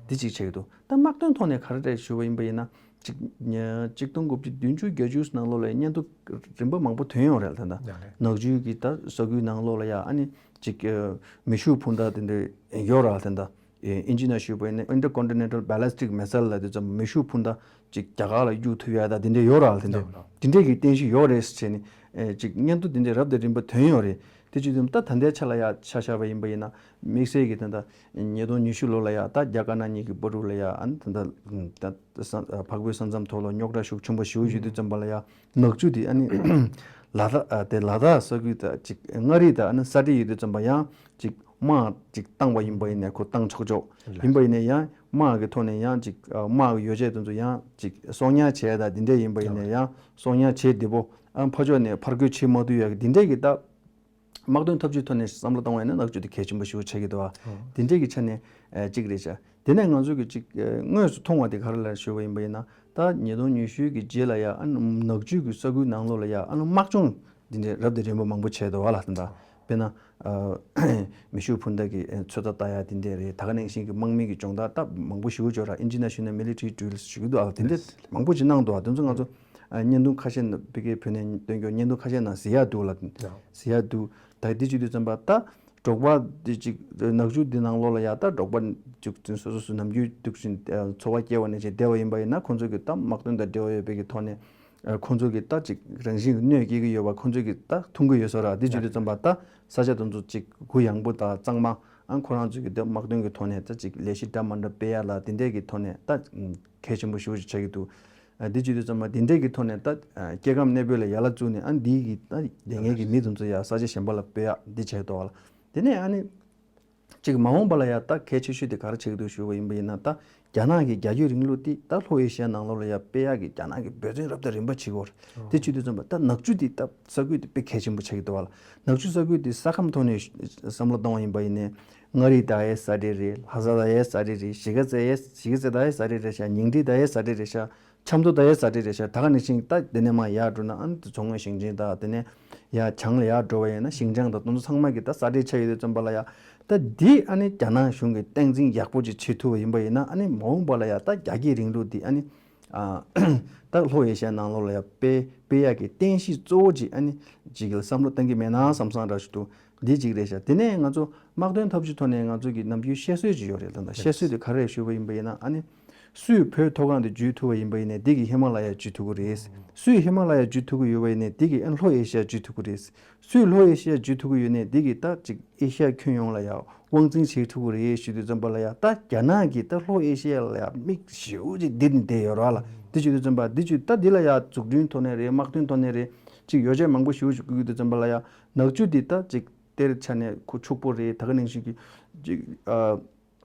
འདི་ཅིག་བྱེད་ཀྱི་འདུག་ད་དམག་དོན་ཐོག་ནས་ག་རེ་རེད་ཞུ་བ་ཡིན་པ་ཡིན་ན། ཅིག་ཉ་གཅིག་སྟོང་དགུ་བརྒྱ་བདུན་ཅུ་བརྒྱད་ཅུ་ནང་ལོགས་ལ་སྙན་ཐོ་རིམ་པ་མང་པོ་ཐོན་ཡོང་རེད་ལ། ད་ལྟ་ཡང་རེད། ནག་ཆུའི་གི་ད་ས་ཁུལ་ནང་ལོགས་ལ་ཡ་ཨ་ནི་ཅིག་ཨ་མེ་ཤུགས་འཕུར་མདའ་དེ་འདྲ་ཡོད་ར། ད་ལྟ་ཨ་ཨིན་ཇི་ནང་ཞུས་པ་ཡིན་ན་Intercontinental Ballistic Missile ལབ་དུས་ཙམ་མེ་ཤུགས་འཕུར་མདའ་ཅིག་རྒྱ་གར་ལ་གཡུག་ཐུབ་ཡ་ད་དེ་འདྲ་ཡོད་ར། ད་ལྟ་ཡོད་ར། དེ་འདྲའི་གི་རྟེན་གཞི་ཡོད་རེད་ཟེར་ནས་ཨ་ཅིག་སྙན་ཐོ་དེ་འདྲ་རབ་དང་རིམ་པ་ཐོན་ཡོད་རེད། དེ་བྱེད་དུས་ད་ད་ལྟའི་ཆ་ལ་ཡ་ཆ་བཞག་པ་ཡིན་པ་ཡིན་ན་དམིགས་བསལ་གྱི་ད་ལྟ་ཉིས་སྟོང་ཉི་ཤུ་ལོ་ལ་ཡ་ད་རྒྱ་དཀར་ནག་གཉིས་ཀྱི་བར་དུ་ལ་ཡ་ཨ་ནི་ད་ལྟ་ད་ས་འཕགས་བོད་ས་མཚམས་ཐོག་ལ་རྙོག་དྲ་ཤུགས་ཆེན་པོ་ཞེ་པོ་ཞིག་དུས་ཙམ་པ་ལ་ཡ་ནག་ཆུ་དེ་ཨ་ནི་ལ་དྭགས་ཨ་དེ་ལ་དྭགས་ས་ཁུལ་དང་ཅིག་མངའ་རིས་དང་ཨ་ནི་ས་འབྲེལ་ཡོད་དུས་ཙམ་པ་ཡང་ཅིག་དམག་ཅིག་བཏང་བ་ཡིན་པ་ཡིན་ནའི་ཁོ་བཏང་ཆོག་ཆོག་ཡིན་པ་ཡིན་ནའི་ཡང་དམག་གི་ཐོག་ནས་ཡང་ཅིག་ཨ་དམག་གི་ཡོ་བྱད་དེ་ཚོ་ཡང་ཅིག་གསོག་ཉར་བྱས་དང་དེ་འདྲས་ཡིན་པ་ཡིན་ནའི་ཡང་གསོག་ཉར་བྱས་བདེ་པོ་ཨ་ཕར་ཕྱོགས་ནས་ཕར་རྒོལ་བྱེད་མ་ཐུབ་ཡ་གི་དེ་འདྲས་ཀྱི་ད། དམག་དོན་འཐབ་ཇུས་ཐོག་ནས་བསམ་བློ་བཏང་བ་ཡིན་ན་ནག་ཆུ་དེ་གལ་ཆེན་པོ་ཞེ་པོ་ཆགས་ཀྱི་འདུག་བ། ཨང་། དེ་འདྲས་ཀྱི་ཆ་ནས་ཨ་གཅིག་རེད་ཤག་དེ་ནས་ང་ཚོ་གི་གཅིག་ཨ་དངོས་སུ་མཐོང་བ་དེ་ག་རེ་ལ་ཞུ་བ་ཡིན་པ་ཡིན་ན་ ད་ཉིས་སྟོང་ཉི་ཤུ་གི་རྗེས་ལ་ཡ་ཨ་ནི་ནག་ཆུ་གི་ས་ཁུལ་ནང་ལོགས་ལ་ཡ་ཨ་ནི་དམག་སྦྱོང་འདི་འདྲའི་རབ་དང་རིམ་པ་མང་པོ་བྱས་འདུག་བ་ལ། ད་ལྟ་དཔེར་ན་ཨ་མེ་ཤུགས་འཕུར་མདའ་གི་ཚོད་ལྟ་ལྟ་ཡ་དེ་འདྲས་རེད། ད་ག་ནང་བཞིན་གྱི་དམག་མི་གི་སྦྱོང་བརྡར་ད་མང་པོ་ཞེ་པོ་ཅིག་ཡོད་ར། International Military Drills ཞུ་གི་འདུག་ཨ། དེ་འདྲས་མང་པོ་ཅིག་གནང་འདུག་ཨ། དེ་ཚོ་ང་ཚོ་ཨ་བརྙན་ཐུང་ཁ་ཤས་ནང་ཕ་གིར་བོད་ནས་སྟོན་རྒྱུ་བརྙན་ཐུང་ཁ་ཤས་ནང་གཟིགས་ཡ་འདུག་ལ། གཟིགས་ཡ་འདུག་ད་དེ་བྱེད་དུས་ཙམ་པ་ད་འབྲོག་པ་དེ་ཅིག་ནག་ཆུ་དེ་ནང་ལོགས་ལ་ཡ་ད་འབྲོག་པ་ཅིག་སོ་སོ་སོ་ནམ་རྒྱུན་འདུག་བཞིན་འཚོ་བ་སྐྱེལ་བ་ནང་བཞིན་བསྡད་པ་ཡིན་པ་ཡིན་ན་ཁོང་ཚོ་གི་ད་དམག་དོན་དང་འབྲེལ་བ་ཡོད་པའི་གི་ཐོག་ནས། ཨ། ཁོང་ཚོ་གི་ད་ཅིག་རང་བཞིན་གྱི་གནོད་སྐྱེལ་གྱི་ཡོད་པ་ཁོང་ཚོ་གི་ད་མཐོང་གི་ཡོད་ས་ར། དེ་བྱེད་དུས་ཙམ་པ་ད་ས་ཆ་དེ་ཚོ་ཅིག་གུ་ཡངས་པོ་དང་གཙང་མ། ཨ་ཁོ་རང་ཚོ་གི་ད་དམག་དོན་གྱི་ཐོག་ནས་ད་ཅིག་ལས་གཞི་འདྲ་མ་འདྲ་སྤེལ་ཡ་ལ་དེ་འདྲས་ཀྱི་ཐོག་ནས་ད་གལ་ཆེན་པོ་ཞེ་པོ་ཅིག་ཆགས་ཀྱི་འདུག་ཨ་དེ་བྱེད་དུས་ཙམ་པ་དེ་འདྲས་ཀྱི་ཐོག་ནས་ད་ཨ་སྐྱེ་ཁམས་གནས་སྤོས་ལ་ཡ་ལ་བཙུགས་ནས་ཨ་འདི་གི་ད་ལས་ངན་གྱི་མི་དེ་ཚོ་ཡ་ས་ཆ་གཞན་པ་ལ་སྤོས་ཡ་འདི་བྱས་འདུག་བ་ལ། དེ་ནས་ཨ་ནི། གཅིག་མ་འོངས་པ་ལ་ཡང་ད་གལ་ཆེ་ཤོས་དེ་ག་རེ་ཆགས་ཀྱི་འདུག་ཞུ་བ་ཡིན་པ་ཡིན་ན། ད་རྒྱ་ནག་གི་རྒྱ་སྐྱེད་རིང་ལུགས་དེ་ད་ལྷོ་ཨེ་ཤི་ཡ་ནང་ལོགས་ལ་ཡང་སྤེལ་ཡག་གི་རྒྱ་ནག་གི་འབད་བརྩོན་རབ་དང་རིམ་པ་བྱེད་ཀྱི་ཡོད་རེད། དེ་བྱེད་དུས་ཙམ་པ་ད་ནག་ཆུ་དེ་ད་ས་ཁུལ་དེ་དཔེ་གལ་ཆེན་པོ་ཆགས་ཀྱི་འདུག་བ་ལ། ནག་ཆུ་ས་ཁུལ་དེ་ས་ཁམས་ཐོག་ནས་བསམ་བློ་བཏང་བ་ཡིན་པ་ཡིན་ནའི་མངའ་རིས་ད་ཡའི་ས་འདྲ་རེད། ལྷ་ས་ད་ཡའི་ས་འདྲ་རེད། གཞིས་ཀ་རྩེ་ཡའི་གཞིས་ཀ་རྩེ་ད་ཡའི་ས་འདྲ་རེད་ཤག་ཉིང་ཁྲི་ད་ཡའི་ས་འདྲ་རེད་ཤག་ཆབ་མདོ་ད་ཡའི་ས་འདྲ་རེད་ཤག་ད་ག་ནང་བཞིན་ད་དེ་ནས་མར་ཡར་འགྲོ་ན་ཨ་ནི་མཚོ་སྔོན་ཞིང་ཆེན་དང་དེ་ནས་ཡར་བྱང་ལ་ཡར་འགྲོ་བ་ཡིན་ན་ཞིང་ཆེན་དང་དེ་ཚོ་ཚང་མ་གི་ད་ས་འདྲ་ཆགས་ཡོད་དུས་ཙམ་པ་ལ་ཡ། ད་འདི་ཨ་ནི་རྒྱ་ནག་གཞུང་གིས་སྟངས་འཛིན་ཡག་པོ་ཅིག་བྱེད་ཐུབ་པ་ཡིན་པ་ཡིན་ན་ཨ་ནི་མ་འོངས་པ་ལ་ཡ་ད་རྒྱ་སྐྱེད་རིང་ལུགས་འདི་ཨ་ནི་ཨ་ད་ལྷོ་ཨེ་ཤི་ཡ་ནང་ལོགས་ལ་ཡ་སྤེལ་སྤེལ་ཡག་གི་རྟེན་གཞི་གཙོ་བོ་ཅིག་ཨ་ནི་ཅིག་གི་བསམ་བློ་གཏང་གི་མེད་ན་བསམ་བསམ་འདྲ་ཞིག་འདུག་འདི་གཅིག་རེད་ཤག་དེ་ནས་ང་ཚོ་དམག་དོན་འཐབ་ཇུས་ཐོག་ནས་ང་ཚོ་གི་ནམ་རྒྱུན་བཤད་སྲོལ་ཅིག་ཡོད་རེད། ད་ལྟ་བཤད་སྲོལ་དེ་ག་རེ་རེད་ཞུས་པ་ཡིན་པ་ཡིན་ན་ཨ་ནི། སུས་བོད་མཐོ་སྒང་དུ་འཇུས་ཐུབ་པ་ཡིན་པ་ཡིན་ནའི་འདི་གིས་ཧི་མ་ལ་ཡ་འཇུས་ཐུབ་ཀྱི་རེད། སུས་ཧི་མ་ལ་ཡ་འཇུས་ཐུབ་ཀྱི་ཡོད་པ་ཡིན་ནའི་འདི་གིས་ཨ་ནི་ལྷོ་ཨེ་ཤི་ཡ་འཇུས་ཐུབ་ཀྱི་རེད། སུས་ལྷོ་ཨེ་ཤི་ཡ་འཇུས་ཐུབ་ཀྱི་ཡོད་ནའི་འདི་གིས་ད་ཅིག་ཨེ་ཤི་ཡ་ཁྱོན་ཡོངས་ལ་ཡ་དབང་འཛིན་བྱེད་ཐུབ་ཀྱི་རེད་ཞུ་དུས་ཙམ་པ་ལ་ཡ་ད་རྒྱ་ནག་གིས་ད་ལྷོ་ཨེ་ཤི་ཡ་ལ་ཡ་མིག་ཞེ་པོ་ཅིག་ལྡིར་ནས་བསྡད་ཡོད་རེད་བ་ལ། འདི་ཞུ་དུས་ཙམ་པ་འདི་ཅིག་ད་འདི་ལ་ཡ་འཛུགས་སྐྲུན་ཐོག་ནས་རེད། དམག་དོན་ཐོག་ནས་རེད། ཅིག་ཡོ་བྱད་མང་པོ་ཞེ་པོ་ཅིག་བསྐུར་གྱི་དུས་ཙམ་པ་ལ་ཡ་ནག་ཆུ་འདི་ད་ཅིག་གཏེར་ཆ་ནས་ཁོ་ཕྱུག་པོ་རེད། ད་ག་ནང་བཞིན་གྱི་ཅིག་ཨ།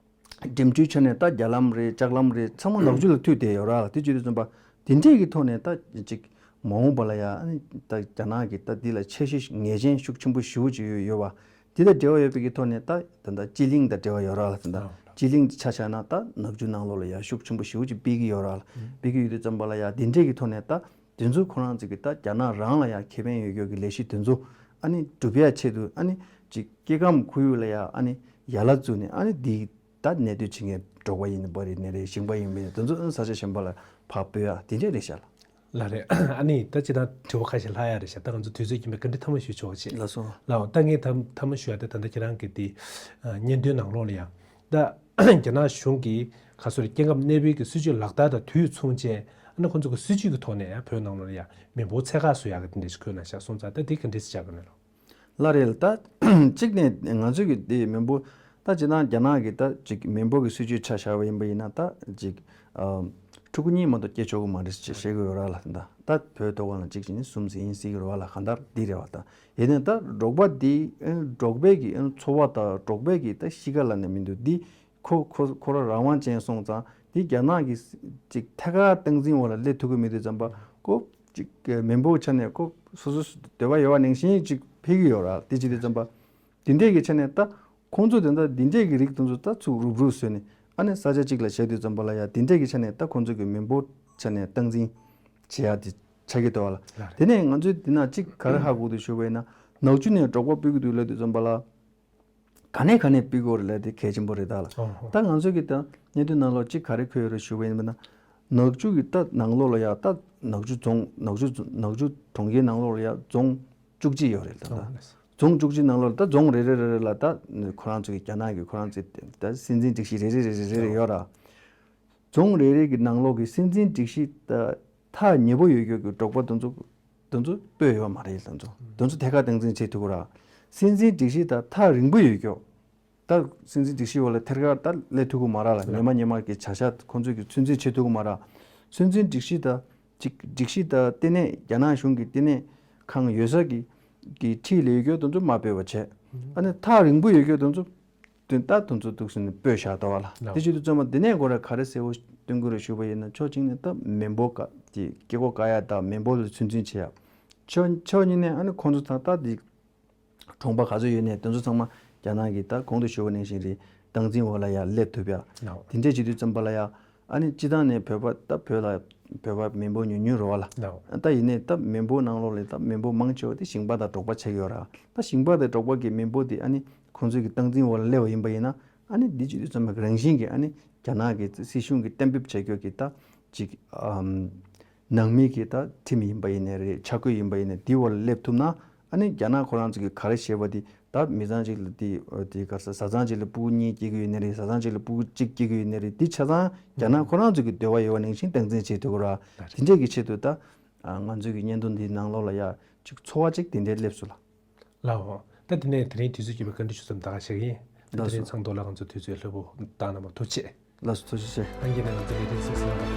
འགྲིམ་འགྲུལ་ཆ་ནས་ད་རྒྱ་ལམ་རེད། ལྕགས་ལམ་རེད། ཚང་མ་ནག་ཆུ་ལ་མཐུད་བསྡད་ཡོད་ར་ལ། དེ་བྱེད་དུས་ཙམ་པ་དེ་འདྲས་ཀྱི་ཐོག་ནས་ད་ཅིག་མ་འོངས་པ་ལ་ཡ་ཨ་ནི་ད་རྒྱ་ནག་གིས་ད་འདི་ལ་འཆར་གཞི་ངེས་ཅན་ཤུགས་ཆེན་པོ་ཞེ་པོ་ཅིག་ཡོད་ཡོད་པ། འདི་དང་འབྲེལ་བ་ཡོད་པའི་གི་ཐོག་ནས་ད་ད་ད་སྤྱི་གླིང་དང་འབྲེལ་བ་ཡོད་ར་ལ། ད་ད་སྤྱི་གླིང་ཆ་བཞག་ན་ད་ནག་ཆུ་ནང་ལོགས་ལ་ཡ་ཤུགས་ཆེན་པོ་ཞེ་པོ་ཅིག་སྤེལ་གི་ཡོད་ར་ལ། སྤེལ་གི་ཡོད་དུས་ཙམ་པ་ལ་ཡ་འདི་འདྲས་ཀྱི་ཐོག་ནས་ད། དེ་ཚོ་ཁོ་རང་ཚོ་གི་ད་རྒྱ་ནག་རང་ལ་ཡང་ཁེ་ཕན་ཡོད་ཡོད་ཀྱི་ལས་གཞི་དེ་ཚོ་ཨ་ནི་སྒྲུབ་ཡ་ཆེད་དུ་ཨ་ནི་ཅིག་སྐྱེ་ཁམས་ཁོར་ཡུག་ལ་ཡང་ཨ་ནི་ཡ་ལ་བཙུགས་ནས་ཨ་ནི་འདི་ད་གནས་སྡོད་བྱེད་མཁན་འབྲོག་པ་ཡིན་པ་རེད། ནས་རེད། ཞིང་པ་ཡིན་པ་རེད། དེ་ཚོ་ཨ་ནི་ས་ཆ་གཞན་པ་ལ་ཕར་སྤོས་ཡ་དེ་འདྲས་རེད་ཤག་ལ། ལགས་རེད། ཨ་ནི་ད་ཅི་ད་དྲི་བ་ཁ་ཤས་ལྷག་ཡ་རེད་ཤག་ད་ང་ཚོ་དུས་ཚོད་ཀྱིས་མེད་ག་འདྲ་ཐ་མ་ཞུ་ཆོག་ཅིག་ལགས་སོ། ལགས་ད་ངས་ཐ་ཐ་མ་ཞུ་ཡ་དེ་ད་ལྟ་ཁྱེད་རང་གི་དེ་བརྙན་ཐུང་ནང་ལོགས་ལ་ཡང་། ད་རྒྱ་ནག་གཞུང་གིས་ག་སོ་རེ་སྐྱེ་ཁམས་གནས་སྤོས་ཀྱི་སྲིད་ཇུས་ལག་བསྟར་དང་དུས་མཚུངས་བྱས་ཨ་ནི་ཁོང་ཚོ་གི་སྲིད་ཇུས་ཀྱི་ཐོག་ནས་ཡང་བོད་ནང་ལོགས་ལ་ཡང་མི་འབོར་ཚད་བཀག་བཟོ་ཡག་གི་དེ་འདྲ་ཞིག་བཀོད་གནང་ཤག་སོང་ཙང་ད་དེ་ག་འདྲས་སེ་ཆགས་ཀྱི་ཡོད་ན་ལོ། ལགས་རེད། ད་གཅིག་ནས་ང་ཚོས་ཀྱི་དེ་མི་འབོར་ད་ཅི་ན་རྒྱ་ནག་གི་ད་ཅིག་མི་འབོར་གྱི་སྲིད་ཇུས་ཆ་བཞག་པ་ཡིན་པ་ཡིན་ན་ད་ཅིག་ཕྲུ་གུ་གཉིས་མ་གཏོགས་སྐྱེ་ཆོག་གི་མ་རེད་ཅེས་བཤད་ཀྱི་ཡོད་ར་ལ། ད་ད་བོད་ཐོག་ཁག་ལ་གཅིག་བྱས་ནས་གསུམ་ཟིན་ཡིན་ཟེར་གྱི་རེད་བ་ལ། གང་ལྟར་འདི་རེད་བ། ད་ཡིན་ནའི་ད་འབྲོག་པ་འདི་འབྲོག་པའི་གི་འཚོ་བ་དང་འབྲོག་པའི་གི་ད་གཤིས་ཀ་ལ་ནི་མི་འདུག་འདི། ཁོ་ཁོ་ཁོ་རང་རང་དབང་ཅན་སོང་ཙང་དེ་རྒྱ་ནག་གི་ཅིག་ཐད་ཀར་སྟངས་འཛིན་འོག་ལ་སླེབས་ཐུབ་ཀྱི་མེད་དུས་ཙམ་པ་ཁོ་ཅིག་མི་འབོར་ཆ་ནས་ཁོ་སོ་སོ་འདོད་པ་ཡོད་པ་ནང་བཞིན་ཅིག་འཕེལ་གྱི་ཡོད་ར། དེ་ཅི་དུས་ཙམ་པ་དེ་འདྲས་ཀྱི་ཆ་ནས་ད་ཁོང་ཚོ་དེ་འདྲ་དེ་འདྲས་ཀྱི་རིགས་དེ་ཚོ་ད་ཚུར་རུབ་རུབ་བཟོས་ནས་ཨ་ནི་ས་ཆ་གཅིག་ལ་བཞག་དུས་ཙམ་པ་ལ་ཡ་དེ་འདྲས་ཀྱི་ཆ་ནས་ད་ཁོང་ཚོ་གི་མི་འབོར་ཆ་ནས་སྟངས་འཛིན་བྱེད་ཡ་དེ་ཆགས་ཀྱི་འདུག་བ་ལ། དེ་ནས་ང་ཚོས་འདི་ན་གཅིག་ག་རེ་ཧ་གོ་འདུག་ཞུ་བ་ཡིན་ན་ནག་ཆུ་ནས་འབྲོག་པ་སྤོ་གི་འདུག་ལབ་དུས་ཙམ་པ་ལ། ག་ནས་ག་ནས་སྤོ་དགོས་རེད་ལབ་དེ་གལ་ཆེན་པོ་རེད་ད་ལ། ཨོ་ཧོ། ད་ང་ཚོ་གི་ད་གནད་དོན་ནང་ལོགས་གཅིག་ག་རེ་འཁོད་ཡོད་རེད་ཞུ་བ་ཡིན་ན། ནག་ཆུ་གི་ད་ནང་ལོགས་ལ་ཡ་ད་ནག་ཆུ་རྫོང་ནག་ཆུ་ནག་ཆུ་གྲོང་ཁྱེར་ནང་ལོགས་ལ་ཡ་རྫོང་བཅུ་གཅིག་ཡོད་རེད་ད། ཨོ་ལགས་སོ། རྫོང་བཅུ་གཅིག་ནང་ལོགས་ལ་ད་རྫོང་རེ་རེ་རེ་རེ་ལ་ད་ཁོ་རང་ཚོ་གི་རྒྱ་ནག་གི་ཁོ་རང་ཚོའི་ད་སྲིད་འཛིན་སྒྲིག་གཞི་རེ་རེ་རེ་རེ་རེ་རེ་ཡོད་ར། རྫོང་རེ་རེ་གི་ནང་ལོགས་ཀྱི་སྲིད་འཛིན་སྒྲིག་གཞི་ད་ཐག་ཉེ་པོ་ཡོད་རྒྱུ་གི་འབྲོག་པ་དེ་ཚོ་དེ་ཚོ་སྤོས་ཡོད་མ་རེད། དེ་ཚོ་དེ་ཚོ་ཐད་ཀར་སྟངས་འཛིན་བྱེད་ཐུབ་ཀྱི་ར། སྲིད་འཛིན་སྒྲིག་གཞི་ད་ཐག་རིང་པོ་ཡོད་རྒྱུ། ད་སྲིད་འཛིན་སྒྲིག་གཞི་འོག་ལ་ཐད་ཀར་ད་སླེབས་ཐུབ་ཀྱི་མ་ར་ལ། ཉི་མ་ཉི་མ་གི་བྱ་གཞག་ཁོང་ཚོས་ཀྱི་ཚོད་འཛིན་བྱེད་ཐུབ་ཀྱི་མ་ར། སྲིད་འཛིན་སྒྲིག་གཞི་ད་ཅིག་སྒྲིག་གཞི་ད་ལྟེ་གནས་རྒྱ་ནག་གཞུང་གི་ལྟེ་གནས་ཁང་ཡོད་ས་གི་གི་འཁྲིས་ལ་ཡོད་རྒྱུ་དེ་ཚོ་མ་སྤོས་པ་བྱས། ཨ་ནི་ཐག་རིང་པོ་ཡོད་རྒྱུ་དེ་ཚོ་དོན་དག་དེ་ཚོ་འདུག་ཟེར་ནས་སྤོས་བཞག་འདུག་བ་ལ། ལགས། དེ་བྱེད་དུས་ཙམ་པ་འདི་ནས་ཁོ་ར་ག་རེ་གསལ་པོ་སྟོན་གྱི་རེད་ཞུས་པ་ཡིན་ན། ཕྱོགས་གཅིག་ནས་ད་མི་འབོར་ཀ་དེ་སྐྱེ་སྒོ་བཀག་ཡ་དང་མི་འབོར་ལ་ཚོད་འཛིན་བྱེད་ཡ། ཕྱོགས་ཕྱོགས་གཉིས་ནས་ཨ་ནི་ཁོང་ཚོ་ད་ལྟ་དེ་གྲོང་པ་ག་ཚོད་ཡོད་ནས་དེ་ཚོ་ཚང་མ་རྒྱ་ནག་གི་ད་གོང་དུ་ཞུས་པ་ནང་བཞིན་རེད། སྟངས་འཛིན་འོག་ལ་ཡ་སླེབས་ཐུབ་ཡ། ལགས། དེ་འདྲས་བྱེད་དུས་ཙམ་པ་ལ་ཡ། ཨ་ནི་སྤྱི་བཏང་ནས་བོད་པ་ད་བོད་ལ་བོད་པ་མི་འབོར་ཉུང་ཉུང་རེད་བ་ལ། ལའོ། ད་ཡིན་ནའི་ད་མི་འབོར་ནང་ལོགས་ལ་ད་མི་འབོར་མང་ཆེ་བ་དེ་ཞིང་པ་དང་འབྲོག་པ་ཆགས་ཡོད་ར། ད་ཞིང་པ་དང་འབྲོག་པ་གི་མི་འབོར་དེ་ཨ་ནི་ཁོང་ཚོའི་གི་སྟངས་འཛིན་འོག་ལ་སླེབས་པ་ཡིན་པ་ཡིན་ན། ཨ་ནི་འདི་ཅི་དུས་ཚང་མ་རང་བཞིན་གྱིས་ཨ་ནི་རྒྱ་ནག་གི་སྲིད་གཞུང་གི་གཏན་འབེབས་བྱ་རྒྱུ་གི་ད་ཅིག་ཨམ་ནང་མི་གི་ད་ཁྲིམས་ཡིན་པ་ཡིན་ནའི་རེད། ཆ་བགོས་ཡིན་པ་ཡིན་ནའི་འདི་འོག་ལ་སླེབས་ཐུབ་ན། ཨ་ནི་རྒྱ་ནག་ཁོ་རང་ཚོ་གི་ག་རེ་བཤད་པ་དེ་ད་མི་ཚང་གཅིག་ལ་དེ་དེ་ག་ས་བཟའ་ཚང་གཅིག་ལ་སྤུ་གུ་གཉིས་སྐྱེ་གི་ཡོད་ནའི་རེད། བཟའ་ཚང་གཅིག་ལ་སྤུ་གུ་གཅིག་སྐྱེ་གི་ཡོད་ནའི་རེད། དེ་ཆ་ཚང་རྒྱ་ནག་ཁོ་རང་ཚོ་གི་འདོད་པ་ཡོད་པ་ནང་བཞིན་སྟངས་འཛིན་བྱེད་ཐུབ་ཀྱི་ར། དེ་འདྲས་ཀྱི་ཆེད་དུ་ད་ང་ཚོའི་གི་བརྙན་ཐུང་འདིའི་ནང་ལོགས་ལ་ཡ་ཅིག་ཚོར་བ་ཅིག་དེ་འདྲས་སླེབས་སོང་ལ། ལའོ། ད་དེ་ནས་དེ་རིང་དུས་ཚོད་སྐྱིད་པའི་བཀའ་འདྲི་ཞུ་མཚམས་ད་ག་བྱེད་ཀྱི་ཡིན། ད་དེ་རིང་ཚང་ཐོག་ལ་ང་ཚོ་དུས་ཚོད་ལྷོད་པོ་བཏང་གནང་བར་ཐུགས་རྗེ་ཆེ། ལགས་སོ། ཐུགས་རྗེ་ཆེ། ཨང་ཀི་ནས་ང་ཚོ་ལས་རིམ་གཟིགས་གནང་བར།